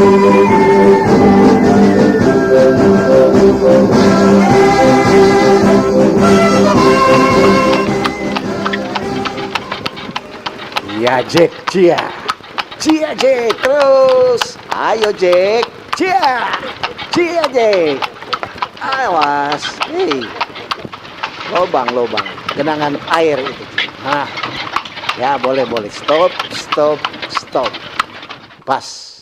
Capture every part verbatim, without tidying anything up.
Ya, Jack, cia. Cia, Jack, terus. Ayo, Jack. Cia. Cia, Jack. Awas. Hei. Lobang, lobang. Genangan air itu. Nah. Ya, boleh, boleh. Stop, stop, stop. Pas.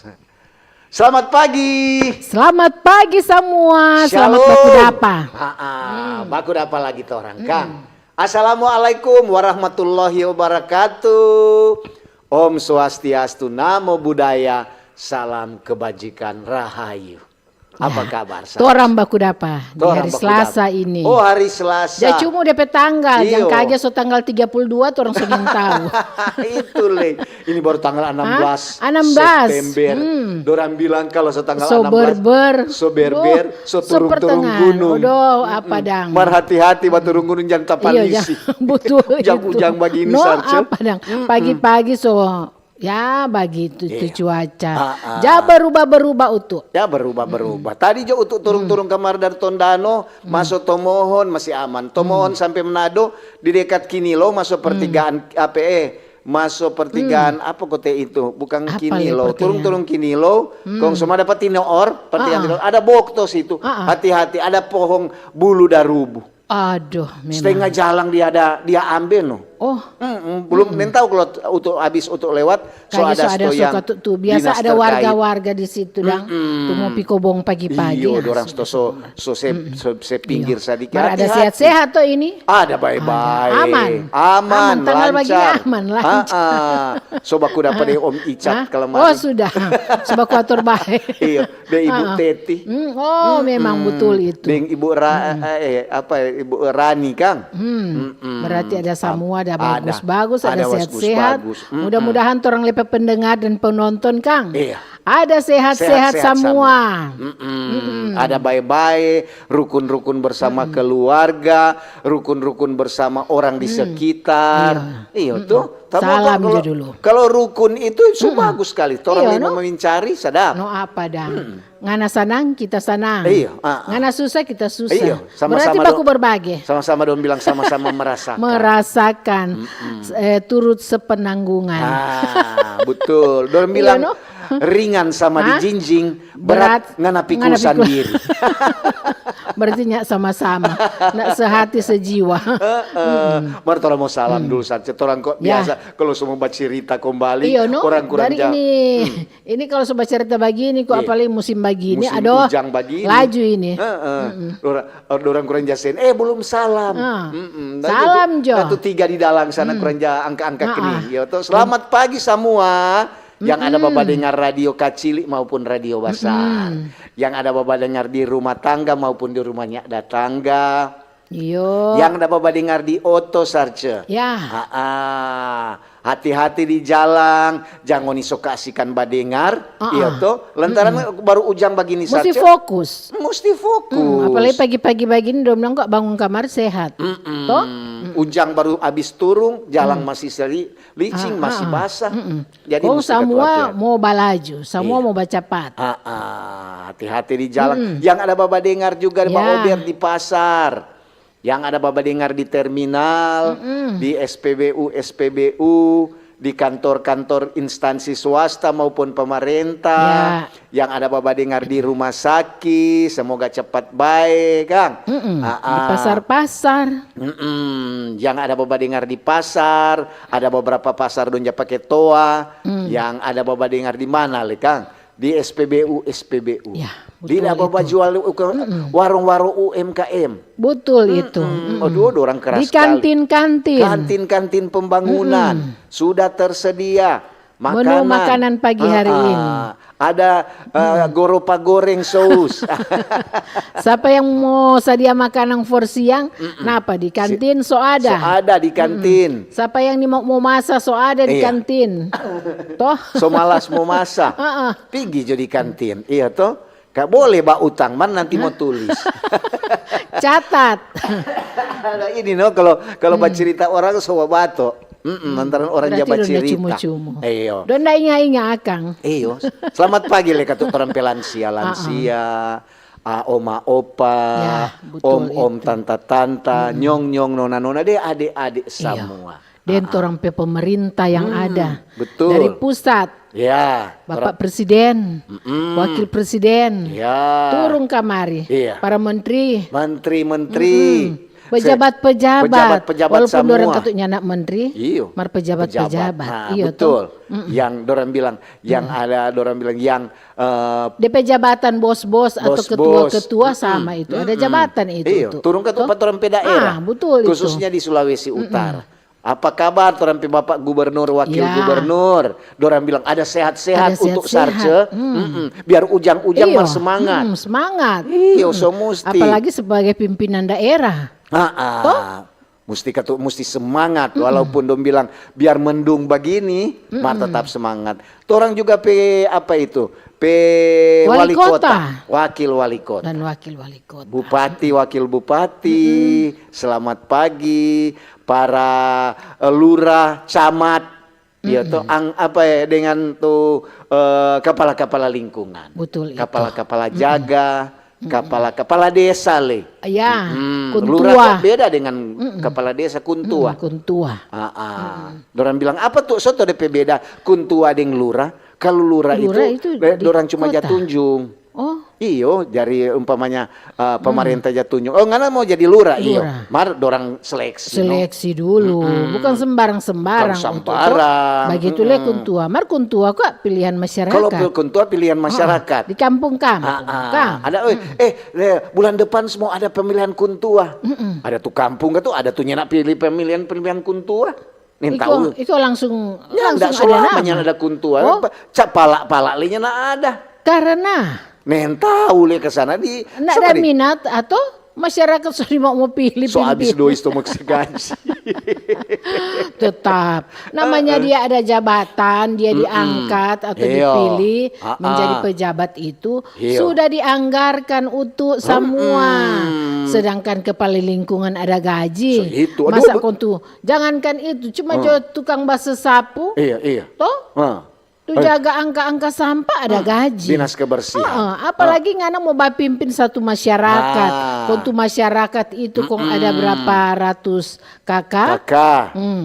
Selamat pagi. Selamat pagi samua. Selamat Shalom. Baku dapa. Ha-ha, Hmm. Baku dapa lagi torang, Hmm. Kang. Assalamualaikum warahmatullahi wabarakatuh. Om Swastiastu, Namo Buddhaya, salam kebajikan, rahayu. Apa Ya. Kabar, Sas? Torang baku dapa di Torang hari baku Selasa dapa. Ini. Oh, hari Selasa. Ja cuma depe tanggal, jang Iyo. Kage so tanggal tiga puluh dua, torang so nintau. Itu, le. Ini baru tanggal Hah? Enam belas Enam belas. September. Hmm. Dorang bilang kalau so tanggal So enam belas, berber. So berber, Duh, so turung-turung sepertengahan. Gunung. Aduh, apa Mm-mm. Dang? Mar hati-hati, ba turung gunung, jang Iyo, tapanisi. Jang, betul Jang itu. Ujang bagini, No, Sarce. Apa dang? Mm-mm. Pagi-pagi so, ya bagitu tu Iya. Cuaca. Ah, ah. Ja berubah-berubah utu. Ya berubah-berubah. Mm-mm. Tadi jo utu turung-turung Mm. Kamar dari Tondano, Mm. Maso Tomohon masih aman. Tomohon Mm. Sampai Manado di dekat Kinilo, maso Mm. pertigaan apa, eh, Maso pertigaan Hmm. apa kote itu? Bukan Apa le Kinilo. Pertigaan? Turung-turung Kinilo, Hmm. Kong so mo dapa Tinoor, pertigaan Ah, ah. Tinoor. Ada bokto situ. Ah, ah. Hati-hati, ada pohong bulu darubu. Aduh, memang. Setengah jalang dia ada, dia ambe no. Oh. Mm-mm. Belum Hmm. nentau kalau utu abis utu lewat, so Kayaknya ada so ada sto yang suka tu, tu. Biasa dinas ada terkait. Warga-warga di situ, dang. Mm-mm. Tu mo pi kobong pagi-pagi, Iyo, ah, dorang sudah sto so, so. So se, Mm-mm. So se pinggir Iyo. Sadiki. Mar ada hati-hati. Sehat-sehat to ini? Ada bae-bae. Ada. Aman. Aman, Aman, tanggal lancar. Aman, lancar. Ha-ha. So baku dapa deng Om Icat Hah? Kalamari. Oh, sudah. So baku ator bae. Iyo, deng Ibu Ha-ha. Teti. Hmm, oh, memang Mm-mm. Betul itu. Deng Ibu Ra-, Mm-mm. Eh, apa, Ibu Rani, kang. Hmm. Mm-mm. Berarti ada samua, ada bagus-bagus, ada sehat-sehat. Bagus-bagus. Mm-mm. Mudah-mudahan torang lepe pendengar dan penonton, kang. Iya. Ada sehat-sehat samua. Sehat-sehat samua. Mm-mm. Mm-mm. Ada bae-bae, rukun-rukun bersama Mm-mm. Keluarga, rukun-rukun bersama orang di Mm. Sekitar. Iya. Iyo, Mm-mm. Tuh. Salam jo dulu. Kalau rukun itu su bagus sekali. Torang lima mencari, sadap. No apa dang? Mm. Ngana sanang, kita sanang. Iyo, ah, ah. Ngana susah, kita susah. Iyo, sama-sama. Berarti baku berbage. Sama-sama dong bilang sama-sama merasakan. Merasakan, Mm-mm. Eh, turut sepenanggungan. Ah, betul. Dorang bilang, Iya, no? Ringan sama dijinjing, berat ngana pikul sandiri. Berarti nya sama-sama. Nak sehati sejiwa. Heeh. Mar torang mo salam dulu saja. Torang kok biasa kalau so mo bacirita kembali, Iyo, no? Orang kurang. Dari ja-, ini, hmm. Ini kalau so bacarita bagini, kok apalagi musim bagini, aduh, laju ini. Heeh. Dorang kurang ja seng, eh, belum salam. Ah. Mm-mm. Salam jo. Nah, tu tiga di dalam sana kurang ja angka-angka kening. Yo, to, selamat pagi samua. Yang ada babadengar radio kacili maupun radio basar. Yang ada babadengar di rumah tangga maupun di rumahnya ada tangga. Iyo. Yang ada babadengar di oto, Sarce. Ya. Aa, hati-hati di jalang, jang ngoni so kasihkan badengar, iyo to. Lantaran baru ujang bagini, Sarce. Musti fokus. Musti fokus. Hmm, apalagi pagi-pagi bagini, dong bilang kok bangun kamar sehat. Mm-mm. To? Ujang baru abis turung, jalang masih seri, licing, masih basah. Jadi kong musti samua mo balaju, samua mo bacapat. Aa, hati-hati di jalang. Yang ada babadengar juga di baober di pasar. Yang ada babadengar di terminal, di S P B U, S P B U, di kantor-kantor instansi swasta maupun pemerintah. Ya. Yang ada babadengar di rumah sakit, semoga cepat baik, kang. Mm-mm. Aa. Di pasar-pasar. Mm-mm. Yang ada babadengar di pasar, ada beberapa pasar dong ja pake toa. Yang ada babadengar di mana, le, kang? Di S P B U, S P B U. Ya, betul itu. Di ada bajual warung-warung U M K M. Betul itu. Mm-mm. Aduh, aduh, orang keras sekali. Di kantin-kantin. Kantin-kantin pembangunan sudah tersedia. Menu makanan pagi hari ini. Aa, ada, eh, goropa goreng sous. Sapa yang mo sadia makanang for siang? Napa di kantin so ada? So ada di kantin. Sapa yang ni mo, mo masa so ada di kantin. Toh? So malas mo masa. Pigi jo di kantin. Iya toh? Ka boleh ba utang, mar nanti mo tulis. Catat. Nah, ini no, kalau, kalau bacerita orang so bato. Mm-mm, lantaran orang ja Berarti dong da bacirita. Cumu-cumu. Iyo. Dong da inga-inga akang. Iyo. Selamat pagi le katu orang pe lansia, lansia, ah, oma opa, Ya, betul om om, itu. Tanta-tanta, nyong-nyong, nona-nona, deh, ade-ade Iyo. samua. Deng torang pe pemerintah yang ada. Betul. Dari pusat. Ya, Bapak Presiden, Wakil Presiden, Ya. turun kamari, Iya. Para menteri, menteri-menteri, pejabat-pejabat, pejabat-pejabat walaupun dorang samua. Katu nyanda menteri, Iyo. mar pejabat-pejabat. Nah, Iyo, betul. toh? Yang dorang bilang, yang ada dorang bilang, yang eh, Depe jabatan bos-bos atau Bos-bos. ketua-ketua sama itu, ada jabatan itu. Iyo, Tuh. Turun katu pa torang pe daerah. Ah, betul itu. Khususnya di Sulawesi Utara. Apa kabar torang pe Bapak Gubernur, Wakil Ya. Gubernur? Dorang bilang ada sehat-sehat Ada untuk sehat-sehat. Sarce. Mm-mm. Biar ujang-ujang Iyo. mar semangat. Hmm, semangat. Iyo, so musti. Apalagi sebagai pimpinan daerah. Ah, ah. Musti katu, musti semangat walaupun dong bilang biar mendung bagini, mar tetap semangat. Torang juga pe apa itu? Pe Wali wali kota, kota. Wakil wali kota. Dan wakil-wali kota. Bupati, wakil bupati, selamat pagi, para eh, lurah, camat, ya toh, ang apa ya, dengan tu eh, kepala-kepala lingkungan, Betul itu. Kepala-kepala jaga, kepala-kepala desa le. Ya, Hmm, kuntua. Lurah kok beda dengan kepala desa, kuntua. Hmm, kuntua. Ah, ah. Dorang bilang apa tuh, so tau depe beda kuntua deng lurah? Kalau lurah, Lurah itu, itu eh, di dorang cuma kota. ja tunjung. Oh, Iyo, dari umpamanya eh, pemerintah ja tunjung. Oh, ngana mau jadi lurah, iyo. Lurah. Mar dorang seleksi, no? Seleksi dulu, bukan sembarang-sembarang. Bukan Untuk sembarang. Begitu le kuntua. Mar kuntua kok pilihan masyarakat. Kalau pe- kuntua pilihan masyarakat. Di kampung-kampung. Ah, ah. Kang. Ada, eh, eh, eh, bulan depan semua ada pemilihan kuntua. Ada tu kampung katu, ada tu nyanda pilih pemilihan pemilihan kuntua. Nen Iko, tahu. iko langsung Nyanda, langsung so ada lama nama. Nyanda ada kuntua. Oh, Apa? Ca pala-pala le nyanda ada. Karena Nen tahu le ke sana di ndak so ada di- minat atau masyarakat so di mau pilih So abis pimpin. Doi so mo kase gaji. Tetap. Namanya dia ada jabatan, dia diangkat atau Iyo. dipilih Ah, menjadi ah. pejabat itu Iyo. sudah dianggarkan untuk semua. Sedangkan kepala lingkungan ada gaji. So, itu. Aduh, Masa aduh. Kontu, jangankan itu, cuma jo tukang basa sapu. Iya, iya. Toh? Ah. Tu jaga angka-angka sampah ada gaji. Dinas kebersihan. Heeh, apalagi ngana mo bapimpin satu masyarakat. Ah. Kontu masyarakat itu kong ada berapa ratus K K. K K.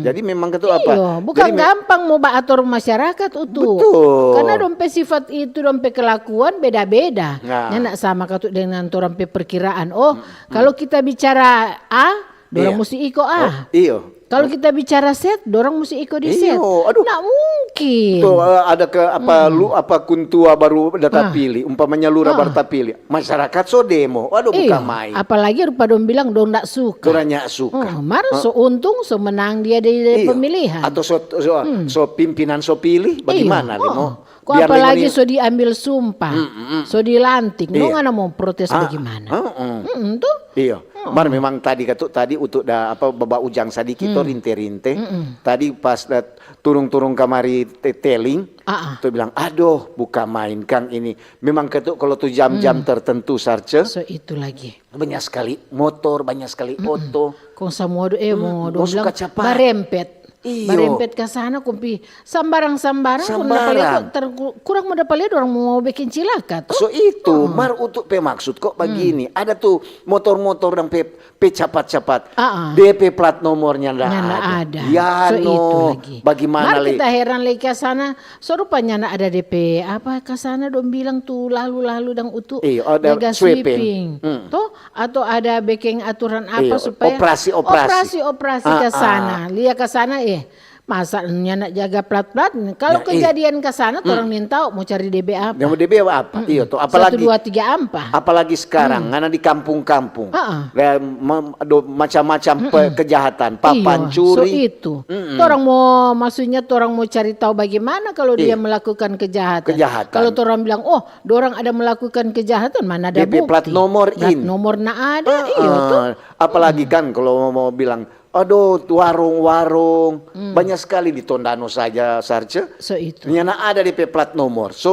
Jadi memang itu apa? Iyo, bukan Jadi me- gampang mo baator masyarakat itu. Betul. Karena dong pe sifat itu, dong pe kelakuan beda-beda. Nah. Nyanda sama katu dengan torang pe perkiraan. Oh, kalau kita bicara A, dorang Iya. musti iko A. Oh, iyo. Kalau kita bicara Z, dorang musti iko di Z. Iyo, aduh. Nggak mungkin. Tuh, eh, ada ke apa lu apa kuntua baru data pilih, umpamanya lurah baru data pilih. Masyarakat so demo. Aduh, bukan Iyo, main. Apalagi rupa dong bilang dong ndak suka. Kurangnya suka. Hmm, mar so untung, so menang dia di, di Iyo. pemilihan. Atau so, so, so pimpinan so pilih, bagaimana Iyo. Limo? Oh, kok apalagi so diambil sumpah, so dilantik, no ngana mau protes bagaimana? Heeh. Mm-mm, tuh. Iyo. Mar memang tadi katu tadi untuk da apa baba ujang sadiki to rinte-rinte. Tadi pas da turung-turung kamari te- teling, Ah, ah. Tu bilang, aduh, buka main kang ini. Memang katu kalau tu jam-jam tertentu sarce, So itu lagi. banyak sekali motor, banyak sekali oto. Kong samua do, eh, mo Hmm, dong mo suka bilang capat. barempet. Iyo. Barempet ka sana, kong pi sambarang-sambarang, kong dapa lia, Sambarang. kok ter-, kurang mo dapa lia dorang mo bikin cilaka to. So itu, mar utuk pe maksud kok bagini. Ada tu motor-motor dang pe, pe capat-capat. Ah, ah. De pe plat nomornya nda Nyanda ada. ada. Ya So itu no, lagi. Bagaimana Mar le? Kita heran lagi ka sana, so rupanya nda ada de pe apa ka sana dong bilang tu lalu-lalu dang utuk. Iyo, ada Jaga sweeping. Sweeping. Hmm. To? Atau ada biking aturan apa Iyo, supaya operasi-operasi. Operasi-operasi ka Ah, ah. Sana. Lia ka sana, eh. Masa nyanda jaga plat-plat? Kalau Ya, iya. kejadian ka sana, torang nintau mo cari de pe apa? Yang mau de pe apa? Iyo, to, apalagi Satu, dua, tiga, ampa. Apalagi sekarang, ngana di kampung-kampung. Ah, ah. Dan mem- do macam-macam pe- kejahatan, papan Iyo, curi. So itu. Torang mo, maksudnya torang mo cari tahu bagaimana kalau dia Iya. Melakukan kejahatan. Kejahatan. Kalau torang bilang, oh, dorang ada melakukan kejahatan, mana ada De pe bukti? plat nomor Plat in. Nomor na ada, iyo to. Heeh. Apalagi kan kalau mau bilang, aduh, warung-warung, banyak sekali di Tondano saja, Sarce. So itu. Nyanda ada de pe plat nomor. So,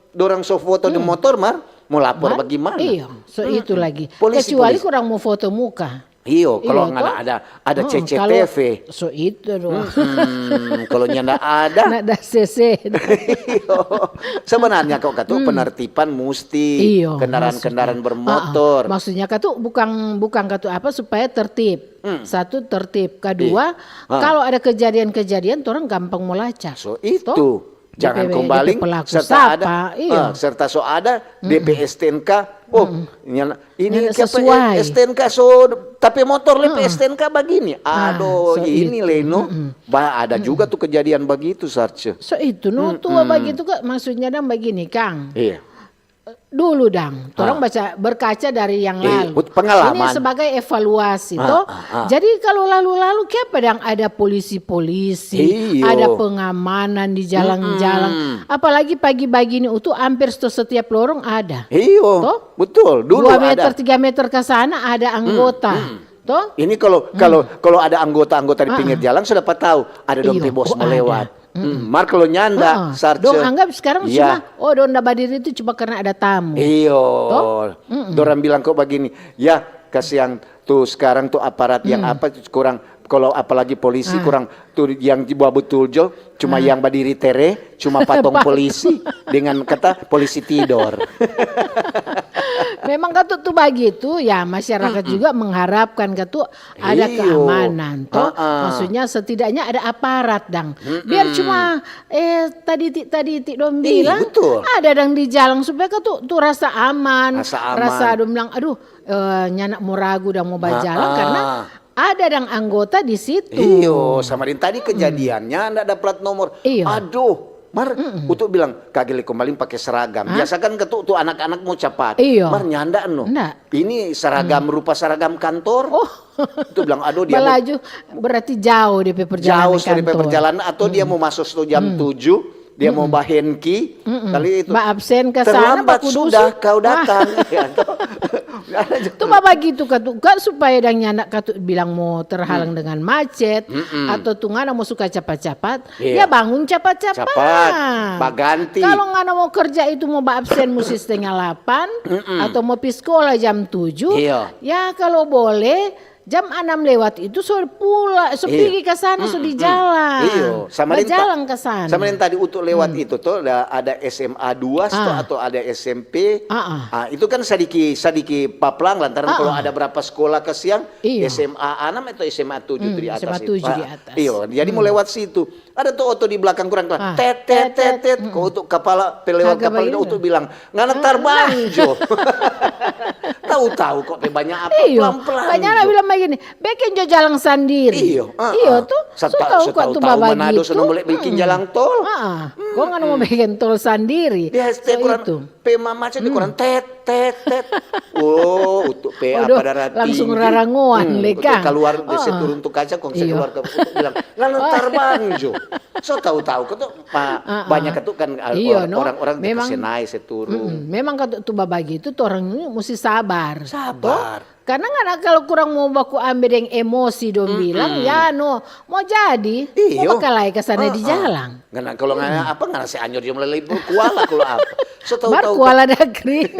dorang so foto di motor, mar, mau lapor bagaimana? Iyo, so itu lagi. Polisi, Kecuali polisi. Kurang mau foto muka. Iyo, kalau Iyo, ngana toh? ada ada Hmm, C C T V. Kalau so itu doh. Hmm, kalau nyanda ada, Nada sese. iyo. Sebenarnya kok katu penertiban musti Iyo, kendaraan-kendaraan maksudnya. bermotor. Ah, ah. Maksudnya katu bukan bukan katu apa supaya tertib. Satu tertib, kedua Ah. kalau ada kejadian-kejadian orang gampang mo lacak. So itu. Jangan DP kembali pelaku serta ada sapa, iyo. Ah, serta so ada D P S T N K. Oh, nyana- ini Nyanda ke P- sesuai. S T N K so tapi motor le P S T N K begini. Aduh, so ini itu. leno. Ba ada juga tuh kejadian begitu, Sarce. So itu no tua bagitu kak, maksudnya dang begini Kang. Iya. Dulu dang, torang baca berkaca dari yang Eh, lalu. pengalaman. Ini sebagai evaluasi Ah, toh. Ah, ah. Jadi kalau lalu-lalu kiapa dang ada polisi-polisi, Iyo. ada pengamanan di jalan-jalan. Apalagi pagi-pagi ini itu hampir sto- setiap lorong ada. Iyo, Toh? Betul. Dulu Dua meter, ada. Tiga meter ke sana ada anggota. Toh? Ini kalau kalau kalau ada anggota-anggota di pinggir jalan sudah pa tahu ada dong Iyo, pe bos oh, mau ada. lewat. Hmm, mar kalau nyanda, Heeh. Sarce. Dong anggap sekarang Iya. cuma, oh, dong da badiri itu cuma karena ada tamu. Iyo. Toh? Dorang bilang kok begini, ya kasihan tuh sekarang tuh aparat yang apa kurang, kalau apalagi polisi kurang tuh yang di bawah betul jo, cuma yang badiri tere, cuma patong polisi dengan kata polisi tidor. Memang katu tu bagitu ya, masyarakat juga mengharapkan katu ada Iyo. keamanan toh. Ha-a. Maksudnya setidaknya ada aparat dang. Biar cuma eh tadi ti tadi ti dong Iya, bilang betul. Ada dang di jalan supaya katu tu rasa aman. Rasa aman. Rasa dong bilang aduh eh, nyanda mo ragu dang mo bajalan Ha-a. Karena ada dang anggota di situ. Iyo, sama deng tadi kejadiannya nda ada plat nomor. Iyo. Aduh, mar untuk bilang kage le kembali pake seragam. Biasa kan katu tu anak-anak mo capat. Iyo. Mar nyanda no. Nda. Ini seragam rupa seragam kantor. Oh. Itu bilang aduh dia mo Balaju berarti jauh depe perjalanan jauh dari kantor. Perjalanan atau dia mau masuk tu jam tujuh, dia mau ba henki, kali itu. Ba absen ke sana, Terlambat baku sudah dusu. kau Wah. datang. Ya, toh. Ada juga. Tu ba bagitu katu kan supaya dang nyanda katu bilang mo terhalang dengan macet atau tu ngana mo suka capat-capat, Iya. ya bangun capat-capat. Capat, baganti. Kalau ngana mo kerja itu mo ba absen musti setengah lapan atau mo pi skola jam tujuh, Iya. Ya kalau boleh jam anam lewat itu so pula, so Iya. pigi ka sana, so di jalan. Iyo, sama deng ta- Bajalan ka sana. Sama deng tadi untuk lewat itu toh ada, ada S M A dua toh Ah. atau ada S M P. Ah, ah. Ah, itu kan sadiki sadiki paplang lantaran Ah, kalau ah. Ada berapa sekolah ke siang, Iya. S M A enam atau S M A tujuh Hmm, di atas S M A itu. tujuh Ah, di atas. Iyo, jadi mau lewat situ. Ada tuh oto di belakang kurang Ah. tet tet tet tet. Kau untuk kapala pelewat Kagak kapala bayar. Untuk bilang ngana tarbanjo. Tahu-tahu kok pe banyak apa Iyo, pelan-pelan. Banyak Jo. Bilang begini, bikin jo jalan sandiri. Iyo, ah, Iyo ah. tuh, Satu so tahu, tahu satu kok tahu, tuh tahu baba Manado gitu. Sono boleh bikin jalan tol. Ah, ah. Kok nggak mau bikin tol sandiri? Dia So setiap kurang itu. Pe mama cek kurang tet tet tet. Oh, untuk pe Waduh, apa darah langsung tinggi. rarangoan, Hmm, le, untuk Kang. Keluar desa Oh. Turun tu kaca kong saya Iyo. Keluar ke untuk bilang ngana tarbanjo. So tahu-tahu kok tuh pa- Ah, ah. Banyak itu kan uh, Iyo, or- no. Orang-orang Memang- Senai saya Turun. Mm-mm. Memang katu tu baba gitu, tu orang ini mesti sabar. Sabar. Karena ngana kalau kurang mau baku ambe deng emosi dong bilang, ya no, mau jadi, Iyo. Mau bakal lai ke sana di Ah, ah. Jalan. Ngana kalau ngana apa ngana se anjur jom lele kuala kalau apa. So tahu Bar tahu kuala dagring.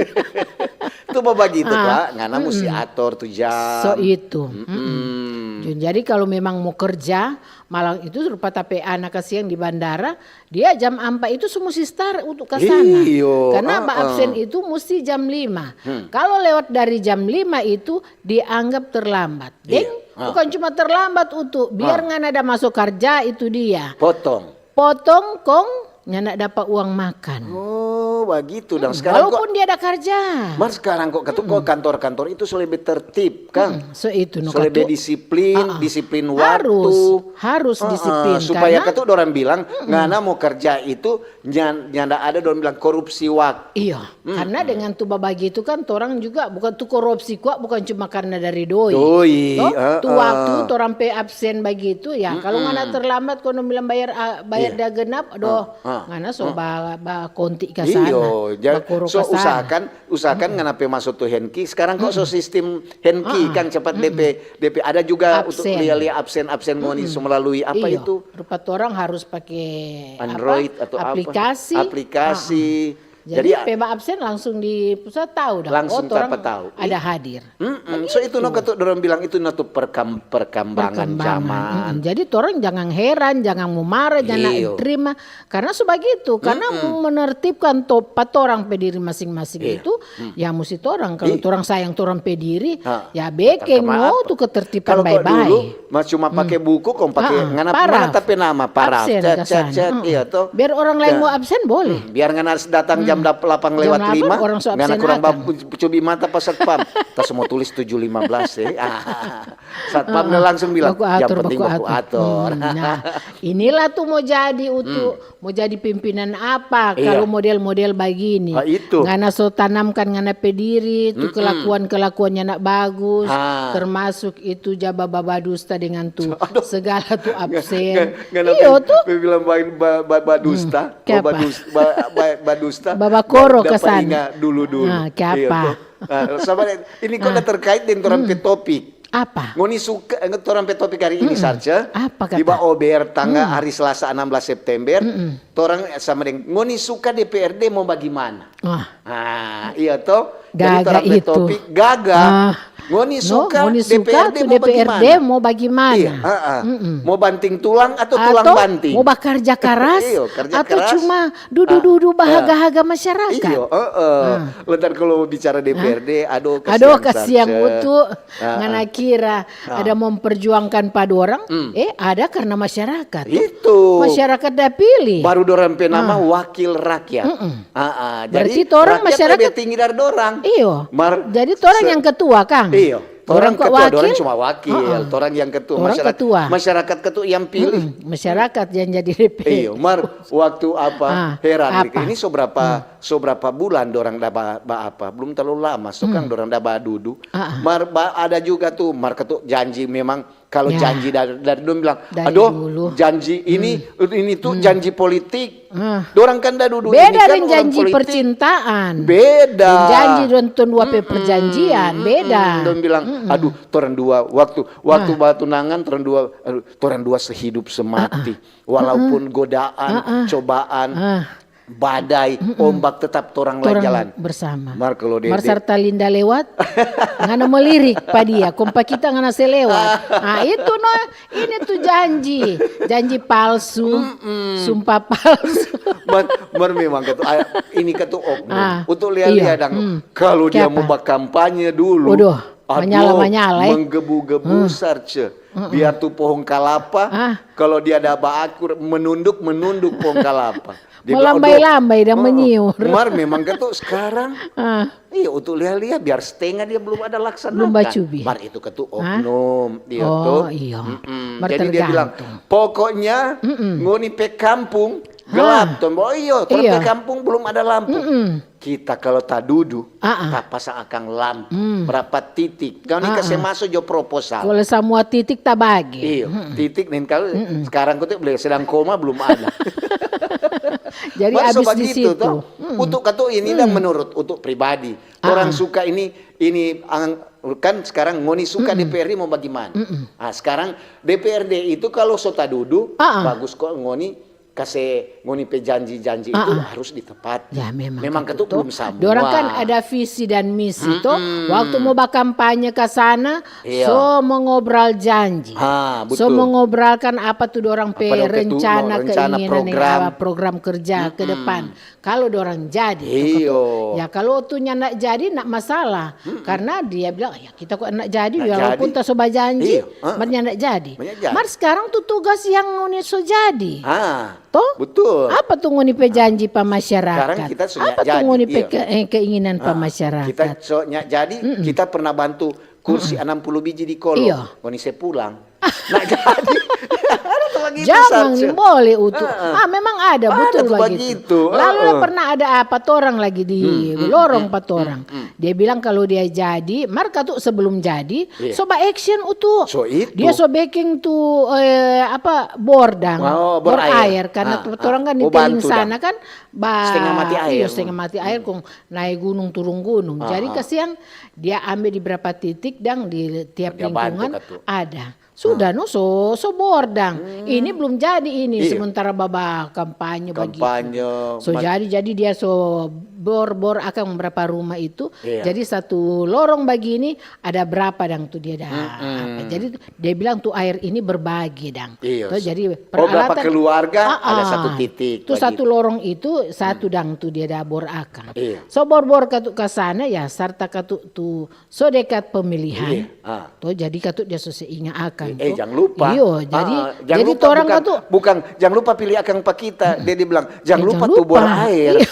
Itu baba gitu Ah, kak, ngana mesti ator tu jam. So itu. Mm-mm. Jadi kalau memang mau kerja, malang itu rupa tape anak kasiang di bandara, dia jam empat itu semua mesti start untuk ke sana. Iyo, Karena ba ah, ah. Absen itu mesti jam lima. Kalau lewat dari jam lima itu dianggap terlambat. Deng, Iya, ah. Bukan cuma terlambat untuk biar Ah. Ngana ada masuk kerja itu dia. Potong. Potong kong nyanda dapa uang makan. Oh, begitu. Dan sekarang kok, Walaupun dia ada kerja. Mar sekarang kok katu kok kantor-kantor itu so lebih tertib, Kang. So itu no So lebih katu. Disiplin, Ah, ah. Disiplin Harus, waktu. harus Ah, ah. Disiplin, Supaya karena katu orang bilang ngana mau kerja itu nyan- nyanda ada orang bilang korupsi waktu. Iya, karena dengan tu babagi itu kan orang juga bukan tu korupsi kuat bukan cuma karena dari doi. Doi, Toh, ah, tu ah. Waktu orang pe absen begitu ya. Kalau ngana terlambat kono bilang bayar ah, bayar Iya. dah genap, doh. Ah, ah. Ngana so ba, ba konti ka sana. Iyo, ja- Bakoro so ka sana. Usahakan usahakan ngana pe masuk tu henki. Sekarang kok so sistem henki Ah, Kang cepat D P D P ada juga untuk Absen. lia-lia absen absen moni so melalui apa Iyo, itu? Rupa orang harus pakai apa? Android atau apa? Aplikasi. Aplikasi. Jadi, pe ba absen langsung di pusat tahu dah. Langsung torang tahu. Ada hadir. Mm-mm. So itu no katu dorang bilang itu no tu perkam-, perkembangan zaman. Mm-mm. Jadi torang jangan heran, jangan mau marah, jangan terima. Karena so bagitu, karena menertibkan to-, pa torang pe diri masing-masing itu, ya musti torang. Kalau torang sayang torang pe diri, ya bekeng no tu ketertiban bae-bae. Mas cuma pake buku, kong pake ngana, ngana ta pe nama, paraf, absen, cat, cat, cat, iya to. Biar orang lain mau absen, boleh. Biar ngana datang jam dap-, delapan lewat lima, ngana kurang ba-, cubi mata pa satpam. Ta semua tulis tujuh lima belas, eh. Ah, satpam langsung bilang, "Yang penting baku ator." Nah, inilah tu mau jadi utu. Mau jadi pimpinan apa kalu model-model bagini? Ah, itu. Ngana so tanamkan ngana pe diri, tu kelakuan-kelakuan nyanda bagus, termasuk itu ja ba-, ba-, badusta dengan tu segala tu absen. Iyo tu. Pe bilang ba-, ba-, ba-, badusta. Kiapa? Ba-, badus-, ba-, ba-, badusta. Babakoro ka sana. Dapa inga dulu-dulu. Ah, kiapa? Iyo tu. Ah, sama deng, ini kok ada terkait deng torang pe topik. Apa? Ngoni suka, eh, torang pe topik hari ini, Sarce. Apa kata? Di ba ober tanggal hari Selasa enam belas September, torang, eh, sama deng, ngoni suka D P R D mau bagimana? Ah, iya to? Jadi torang pe topik gaga. Ngoni suka D P R D mau bagimana? Iya, ah, ah. Mau banting tulang atau tulang banting? Mau bakarja karas? Iyo, karja karas. Atau cuma dudu-dudu bahaga-haga masyarakat? Iyo, eh, eh. Lantaran kalau bicara D P R D, aduh, kasiang utu. Ngana kira ada memperjuangkan pa dorang? Eh, ada karena masyarakat. Itu. Masyarakat da pilih. Baru dorang pe nama wakil rakyat. Ah, ah. Jadi berarti torang rakyat masyarakat lebih tinggi dari dorang. Iyo. Mar-, jadi torang yang ketua, Kang. Iyo. Torang ketua, dorang cuma wakil. Torang yang ketua. Masyarakat ketua yang pilih. Masyarakat yang jadi D P. Iyo, mar waktu apa, heran, ini so berapa, so berapa bulan dorang da ba, ba apa? Belum terlalu lama, so kang dorang da badudu. Mar ba, ada juga tu, mar ketu janji memang, kalu janji dari, dari dong bilang, "Aduh, janji ini, ini tu janji politik." Dorang kan da dudu ini kan orang politik. Beda deng janji percintaan. Beda. Deng janji dong tong dua pe perjanjian, beda. Dong bilang, "Aduh, torang dua waktu, waktu batunangan, torang dua, aduh, torang dua sehidup semati." Walaupun godaan, cobaan, badai, ombak, tetap torang lai jalan bersama. Mar kalu dia, mar sarta Linda lewat, ngana melirik pa dia, kong pa kita ngana se lewat. Ah, itu no, ini tu janji, janji palsu, sumpah palsu. Mar, mar memang katu, ah, ini katu oknum. Untuk lia-lia dang, kalu dia mau bakampanye dulu, aduh, manyala-manyala, eh, menggebu-gebu, Sarce. Biar tu pohong kalapa, kalau dia ada baakur, menunduk, menunduk pohong kalapa. Dia bilang, "Aduh, melambai-lambai dan menyiur." Mar memang katu sekarang. Iya, untuk lia-lia, biar setengah dia belum ada laksanakan. Belum bacubi. Mar itu katu oknum, dia tu. Iyo. Jadi dia bilang, "Pokoknya, ngoni pe kampung gelap, Tom." Oh iyo, torang pe kampung belum ada lampu. Kita kalau tadudu, tapasang akang lampu, berapa titik. Kau ni kase maso jo proposal. Kalau samua titik tabage. Iyo, titik nih kalau sekarang kau tu boleh sedang koma belum ada. Jadi mar so abis di bagitu situ. Untuk katu ini dan menurut untuk pribadi. Orang suka ini, ini ang-, kan sekarang ngoni suka D P R D mau bagaimana? Ah, sekarang D P R D itu kalau so tadudu, bagus kok ngoni kase ngoni pe janji-janji itu harus ditepati. Ya, memang katu tu. Memang katu tu belum samua. Dorang kan ada visi dan misi to. Waktu mau bakampanye ka sana, so mengobrol janji. So mengobrolkan apa tu dorang pe rencana, keinginan, program kerja ke depan. Kalau dorang jadi, ya, kalau tu nyanda jadi, ndak masalah. Karena dia bilang, "Ya, kita kok ndak jadi, walaupun ta so bajanji, mar nyanda jadi." Mar sekarang tu tugas yang ngoni so jadi. To? Betul. Apa tu ngoni pe janji pa masyarakat? Sekarang kita so nyak jadi, apa tu ngoni pe ke-, eh, keinginan pa masyarakat? Kita so nyak jadi, kita pernah bantu kursi enam puluh biji di Kolo. Iyo. Ngoni se pulang. Ndak jadi. Ada tu bagitu. Jangan, boleh utu. Ah, memang ada, betul bagitu. Lalu pernah ada apa torang lagi di lorong pa torang. Dia bilang kalau dia jadi, mar katu sebelum jadi, so ba action utu. So itu. Dia so beking tu, eh, apa, bor dang. Oh, bor aer. Karena torang kan di Teling sana kan, ba, setengah mati aer. Iyo, setengah mati aer, kong naik gunung, turun gunung. Jadi kasiang dia ambe di berapa titik dang di tiap lingkungan ada. Sudah no, so so bor dang. Ini belum jadi ini, sementara baba kampanye bagitu. Kampanye, so jadi, jadi dia so bor-bor akang berapa rumah itu. Iya. Jadi satu lorong bagini ada berapa dang tu dia dah. Apa. Jadi dia bilang tu air ini berbagi dang. Iya. To, jadi oh, berapa peralatan keluarga, ah, ada satu titik tu bagitu. Satu lorong itu satu dang tu dia dah bor akang. Iya. So bor-bor katu ka sana ya, serta katu tu so dekat pemilihan. Iya, ah. To, jadi katu dia so se inga akang. Eh, eh, jang lupa. Iyo, jadi, ah, jang jadi lupa, torang bukan, katu bukan, jang lupa pilih akang pa kita. Dia, dia bilang, "Jang lupa tu bor air." Iya.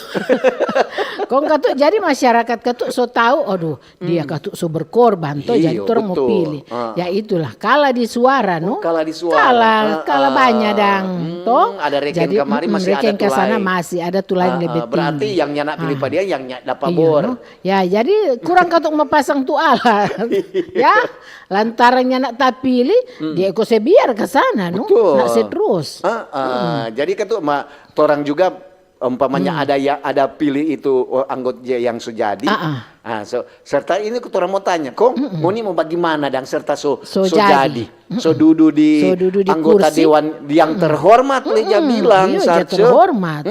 Kong katu, jadi masyarakat katu so tau, aduh, dia katu so berkorban, to, jadi torang mo pilih. Ah. Ya itulah, kalah di suara, no? Oh, kalah di suara. Kalah, ah, kalah banya dang, to? Ada reken jadi, kamari, mm, masih ada reken tu ka sana laeng. Masih ada tu laeng lebih tinggi. Ah, ah, berarti yang nyanda pilih pa dia, yang nya-, dapa bor. Iyo, no? Ya, jadi kurang katu mo pasang tu alat. Ya, lantaran nyanda tapili, dia ko se biar ka sana, no? Betul. Nak se terus. Ah, ah. Jadi katu ma, torang juga umpamanya ada ya, ada pilih itu, oh, anggota yang so jadi. Ah, ah. Ah, so, serta ini torang mo tanya, kong ngoni mo bagimana dang serta so, so jadi. So dudu di anggota dewan yang terhormat, le ja bilang, iyo, ja terhormat.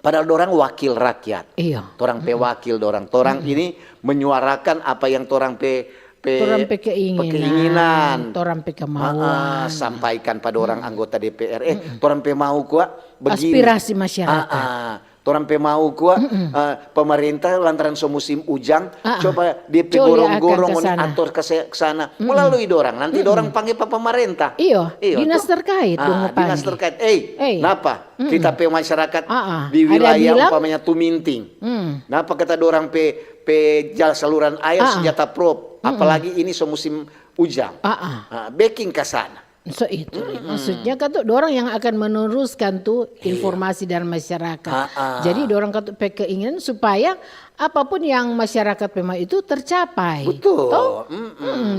Padahal dorang wakil rakyat. Iyo. Torang pe wakil dorang. Torang ini menyuarakan apa yang torang pe, pe, torang pe keinginan. Keinginan. Torang pe kemauan. Ah, ah, sampaikan pa dorang anggota D P R. Eh, torang pe mau kwa begini. Aspirasi masyarakat. Ah, ah. Torang pe mau kwa, eh, pemerintah lantaran so musim ujang, coba dia pe gorong-gorong ngoni ator ka se-, sana. Melalui dorang, nanti dorang pangge pa pemerintah. Iyo, dinas terkait dong mo pangge. Dinas terkait. Eh, napa? Kita pe masyarakat di wilayah umpamanya Tuminting. Napa kata dorang pe, pe jala saluran air so ja taprop, apalagi ini so musim ujang. Ah, beking ka sana. So itu, maksudnya kan tu dorang yang akan meneruskan tu informasi dari masyarakat. Ah, ah. Jadi dorang kan tu pe keinginan supaya apapun yang masyarakat pe mau itu tercapai. Betul. Toh?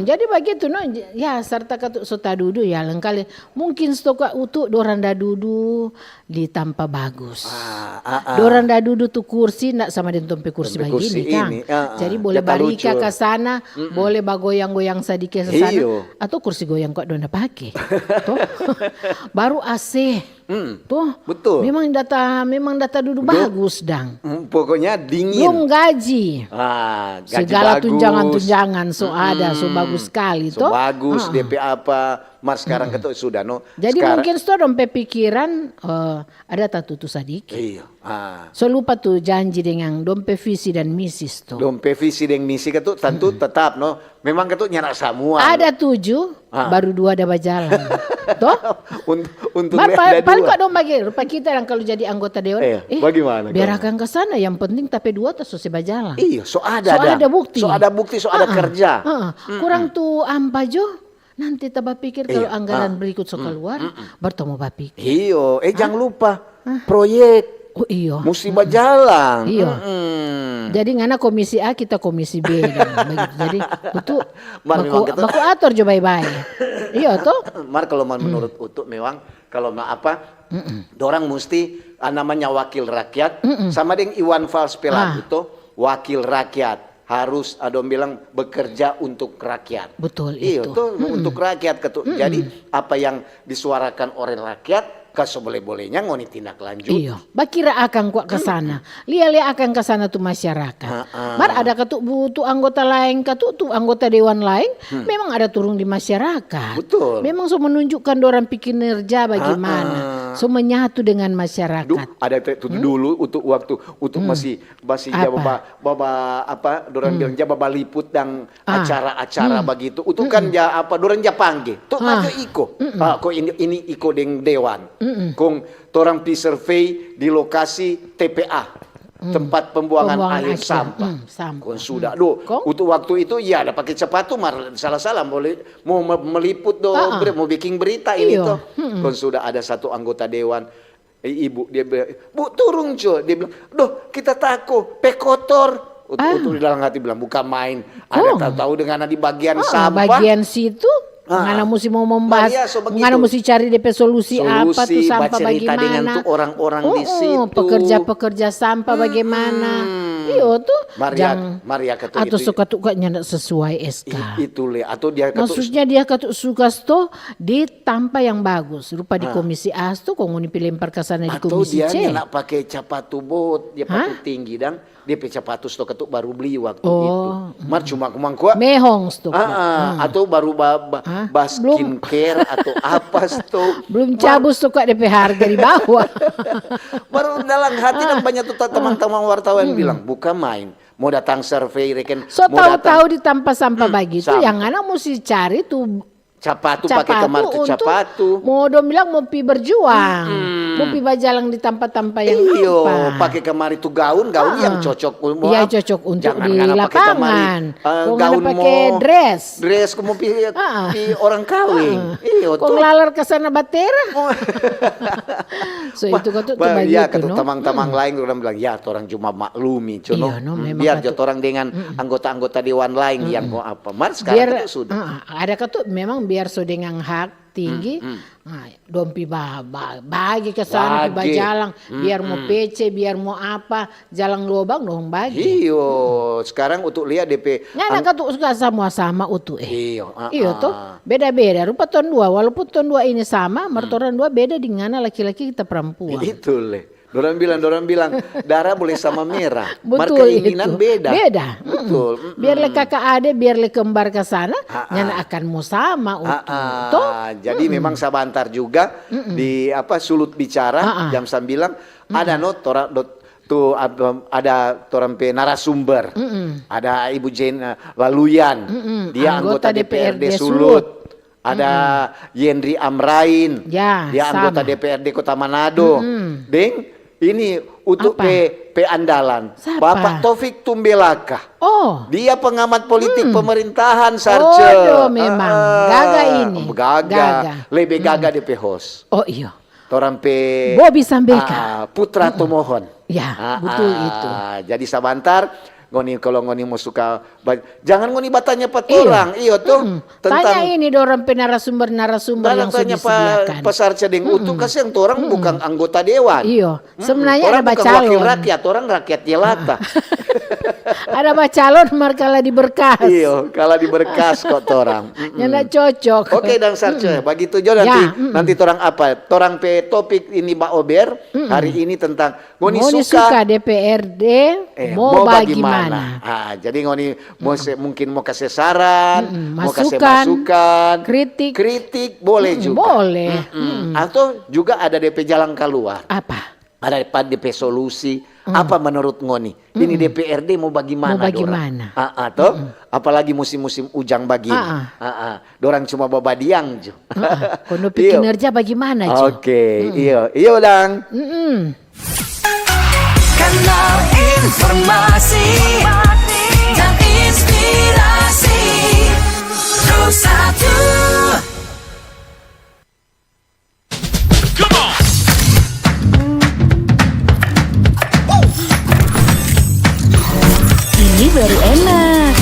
Jadi bagitu no, ya serta kan tu so tadudu ya lengkali. Mungkin stok utu dorang da dudu di tampa bagus. Ah, ah, ah. Dorang da dudu tu kursi nda sama deng tong pe kursi bagini, kang. Jadi boleh barika ka sana, boleh bagoyang-goyang sadiki ka sana, atau kursi goyang kwa dong da pake. Toh? Baru A C. Toh? Betul. Memang da ta, memang da tadudu bagus dang. Pokoknya dingin. Belum gaji. Ah, gaji bagus. Segala tunjangan-tunjangan so ada, so bagus skali, toh? So bagus, D P apa, mar skarang katu sudah, no? Jadi mungkin sto dong pe pikiran, eh, ada tatutu sadiki. Iya. Ah. So lupa tu janji deng dong pe visi dan misi sto. Dong pe visi deng misi katu tantu tetap, no. Memang katu nyanda samua. Ada tuju, baru dua da bajalan. Toh? Unt-, untung ada dua. Paling kok dong bagi rupa kita yang kalu jadi anggota dewan, eh, bagimana biar akang ka sana, yang penting ta pe dua ta so se bajalan. Iya, so ada, so ada bukti. So ada bukti, so ada kerja. Kurang tu ampa jo. Nanti ta bapikir kalu anggaran berikut so kaluar, baru ta mo bapikir. Iyo, eh, jang lupa, proyek. Oh, iyo. Musti bajalang. Iyo. Jadi ngana komisi A, kita komisi B, dan begitu. Jadi, itu baku, baku ator jo bae-bae. Iyo, toh? Mar, kalau menurut Utu memang, kalau ma-, apa, dorang musti, ah, namanya wakil rakyat, sama deng Iwan Fals pe lagu to, wakil rakyat. Harus, ah, dong bilang bekerja untuk rakyat. Betul itu. Iyo, to, untuk rakyat katu. Jadi, apa yang disuarakan oleh rakyat, ka seboleh-bolehnya ngoni tindak lanjut. Iyo, bakira akang kwa ka sana. Lia-lia akang ka sana tu masyarakat. Mar ada katu bu-, tu anggota laeng katu, tu anggota dewan laeng, memang ada turung di masyarakat. Betul. Memang so menunjukkan dorang pe kinerja bagimana. So menyatu dengan masyarakat. Ada te-, tu dulu untuk waktu, untuk masih Masih ja baba, baba, apa, dorang bilang ja baba liput dang acara-acara bagitu. Utu kan ja apa, dorang ja pangge. Tu maju iko. Ah, ko ini, ini iko deng dewan. Kong torang pi survei di lokasi T P A, tempat pembuangan akhir sampah. Kong sudah. Duh, utu waktu itu, ya, ada pake sepatu, mar salah-salah, boleh, mo me-, meliput do, bre-, mo biking berita ini to. Kong sudah ada satu anggota dewan, Eh, ibu, dia bilang, "Bu, turung, co." Dia bilang, "Doh, kita tako, pe kotor." Utu, utu di dalam hati bilang, "Bukan main." Ada tahu-tahu dengan di bagian sampah. Bagian situ, ngana musti mau membahas, ngana musti cari depe solusi apa tu sampah, bacerita dengan tu orang-orang di situ. Pekerja-pekerja sampah bagaimana? Iyo tu, mar ya, jang mar ya katu atau itu. Suka tu kayaknya ndak sesuai S K. I-, itu le, atau dia katu. Maksudnya dia katu suka sto di tampa yang bagus. Rupa di Komisi A sto, kong ngoni pi lempar ka sana di Komisi C. Atau dia ndak pake capatu bot, dia patu tinggi dang. Dia pe capatu sto katu baru bli waktu itu. Oh. Mar cuma kumang kua. Mehong sto kua. Ah, ah, atau baru ba, ba, ba skincare atau apa sto. Belum cabu sto kua de pe harga di bawah. Baru dalam hati dang banyak tu ta-, tamang-tamang wartawan bilang, "Bukan main. Mo datang survei reken, so mo datang." Tahu-tahu di tampa sampah bagitu, yang ngana musti cari tu capatu pake kemari tu capatu. Mo dong bilang mo pi berjuang, mo pi bajalang di tampa-tampa yang apa. Iyo, pake kemari tu gaun, gaun yang cocok. Iya, cocok untuk di lapangan. Kong ngana pake dress. Dress, kong mo pi, pi orang kawing. Iyo, kong lalar ka sana batera. So, itu katu tu bagitu, no? Tamang-tamang laeng orang bilang, "Ya, torang cuma maklumi, cu, no." Iyo, no, memang. Biar jo torang dengan anggota-anggota dewan laeng yang mo apa. Mar sekarang itu sudah. Ada katu memang biar so dengan hak tinggi, dong pi ba, ba, bagi ke sana, pi bajalang, biar mo pece, biar mo apa, jalang lobang dong bagi. Iyo, sekarang untuk lia depe. Ngana katu suka sama-sama utu, eh. Iyo, ah, iyo to, beda-beda. Rupa tong dua, walaupun tong dua ini sama, mar torang dua beda di ngana laki-laki kita perempuan. Itu le. Dorang bilang, dorang bilang, "Dara boleh sama merah, mar keinginan beda." Betul. Biar le kaka ade, biar le kembar ka sana, nyanda akan mo sama utu. To? Jadi memang sabantar juga di apa, sulut bicara jam sambilang, ada no tora-, dot-, tu, ab-, ada torang pe narasumber. Ada Ibu Jane, eh, Waluyan. Dia anggota D P R D Sulut. Ada Yendri Amrain, dia anggota D P R D Kota Manado. Deng, ini utu pe, pe andalan, Bapak Taufik Tumbelaka. Oh. Dia pengamat politik pemerintahan, Sarce. Odo, memang. Gaga ini. Gaga. Lebe gaga depe host. Oh, iyo. Torang pe Bobi Sambeka. Putra Tomohon. Ya, betul itu. Jadi sabantar, ngoni, kalo ngoni mo suka ba-, jangan ngoni batanya pa torang, iyo to. Tanya ini dorang pe narasumber-narasumber yang so disediakan. Jangan tanya pa, pa Sarce deng Utu, kasiang torang bukan anggota dewan. Iyo, sebenarnya ada bacalon. Torang bukan wakil rakyat, torang rakyat jelata. Ada bacalon mar kala di berkas. Iyo, kala di berkas kok torang. Nyanda cocok. Oke, dang Sarce, bagitu jo nanti, nanti torang apa? Torang pe topik ini baober hari ini tentang Ngoni suka D P R D, eh, mo bagimana? Ah, jadi ngoni mo se-, mungkin mo kase saran, mo kase masukan, kritik, boleh juga. Boleh. Atau juga ada depe jalan kaluar. Apa? Ada pa depe solusi. Apa menurut ngoni? Ini D P R D mo bagimana? Mo bagimana? Ah, ah, to? Apalagi musim-musim ujang bagini. Ah, ah. Dorang cuma babadiang jo. Kong dong pe kinerja bagimana jo? Oke, iyo, iyo dang. Kanal informasi dan inspirasi. Pro satu. Ini baru enak.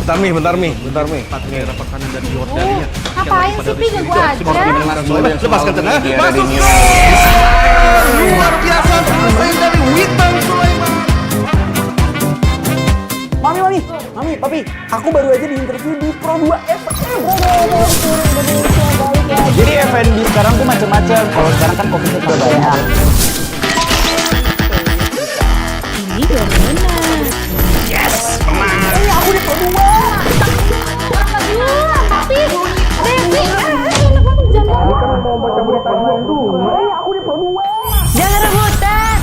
Bentar, Mi, bentar, Mi, bentar, Mi. Empat negara pertahanan dan Jordan. Oh, ngapain sih, Pi? Ganggu aja. Lepaskan tenang. Masuk gol! Luar biasa, try dari Witan Sulaiman. Mami, Mami, Mami, Papi, aku baru aja diinterview di Pro dua F M. Jadi F and B sekarang tuh macam-macam. Kalau sekarang kan kopi tuh banyak. Ini dua belas. Yes, menang. Eh, aku di Pro dua. Tapi, Devi, eh, eh, enak banget, jangan. Ini kan mau baca berita doang dulu. Eh, aku di Pro dua. Jangan rebutan.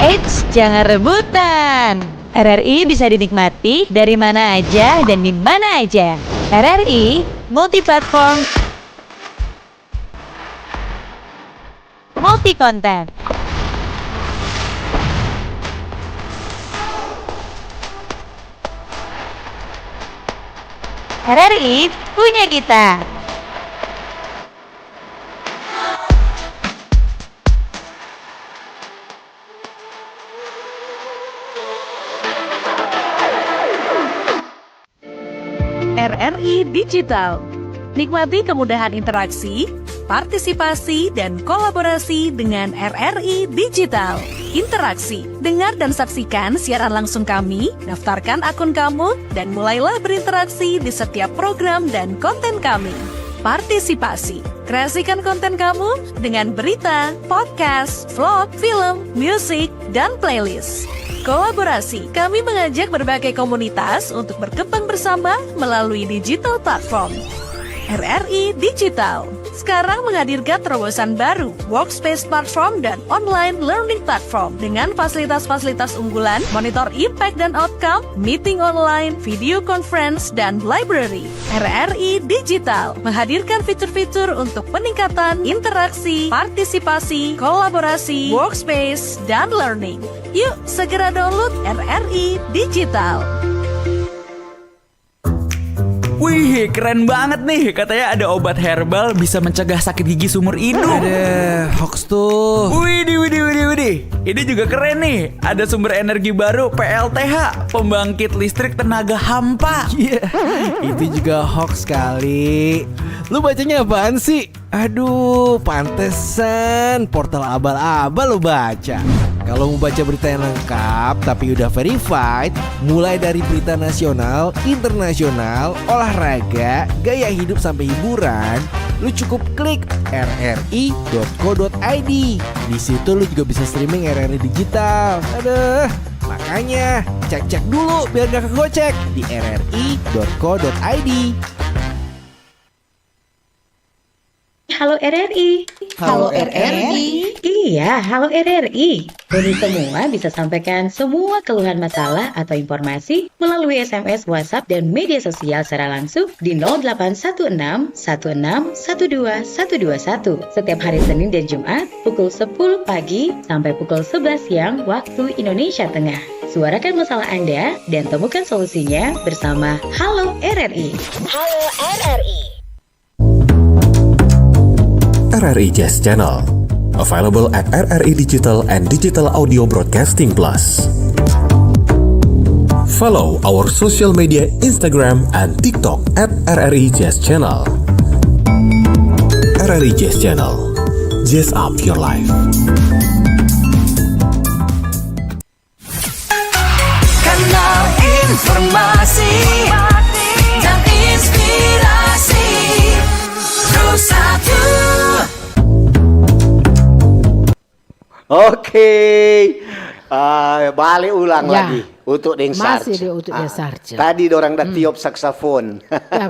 Eits, jangan rebutan. R R I bisa dinikmati dari mana aja dan di mana aja. R R I multiplatform. Multi konten. R R I punya kita. R R I Digital. Nikmati kemudahan interaksi, partisipasi, dan kolaborasi dengan R R I Digital. Interaksi, dengar dan saksikan siaran langsung kami, daftarkan akun kamu, dan mulailah berinteraksi di setiap program dan konten kami. Partisipasi, kreasikan konten kamu dengan berita, podcast, vlog, film, musik, dan playlist. Kolaborasi, kami mengajak berbagai komunitas untuk berkembang bersama melalui digital platform. R R I Digital sekarang menghadirkan terobosan baru, Workspace Platform dan Online Learning Platform, dengan fasilitas-fasilitas unggulan, monitor impact dan outcome, meeting online, video conference, dan library. R R I Digital menghadirkan fitur-fitur untuk peningkatan interaksi, partisipasi, kolaborasi, workspace, dan learning. Yuk, segera download R R I Digital. Wih, keren banget nih. Katanya ada obat herbal bisa mencegah sakit gigi seumur hidup. Ada hoax tuh. Widih, widih, widih, widih. Ini juga keren nih. Ada sumber energi baru, P L T H, pembangkit listrik tenaga hampa. Iya, itu juga hoax kali. Lu bacanya apaan sih? Aduh, pantesan portal abal-abal lo baca. Kalau mau baca berita yang lengkap tapi udah verified, mulai dari berita nasional, internasional, olahraga, gaya hidup sampai hiburan, lu cukup klik R R I dot co dot I D. Di situ lu juga bisa streaming R R I digital. Aduh, makanya cek-cek dulu biar gak kegocek di R R I dot co dot I D. Halo R R I. Halo R R I. Iya, halo R R I. Ngoni semua bisa sampaikan semua keluhan, masalah atau informasi melalui S M S, WhatsApp, dan media sosial secara langsung di nol delapan satu enam satu enam satu dua satu dua satu setiap hari Senin dan Jumat pukul sepuluh pagi sampai pukul sebelas siang waktu Indonesia Tengah. Suarakan masalah Anda dan temukan solusinya bersama Halo R R I. Halo R R I. R R I Jazz Channel. Available at R R I Digital and Digital Audio Broadcasting Plus. Follow our social media Instagram and TikTok at R R I Jazz Channel. R R I Jazz Channel. Jazz up your life. Kanal informasi dan inspirasi. Pro satu. Oke. Ah, bale ulang Ya. lagi. Utu deng Masih Sarce. di Utu deng Ah, Sarce. Tadi dorang da Hmm. tiop saksofon. Ya.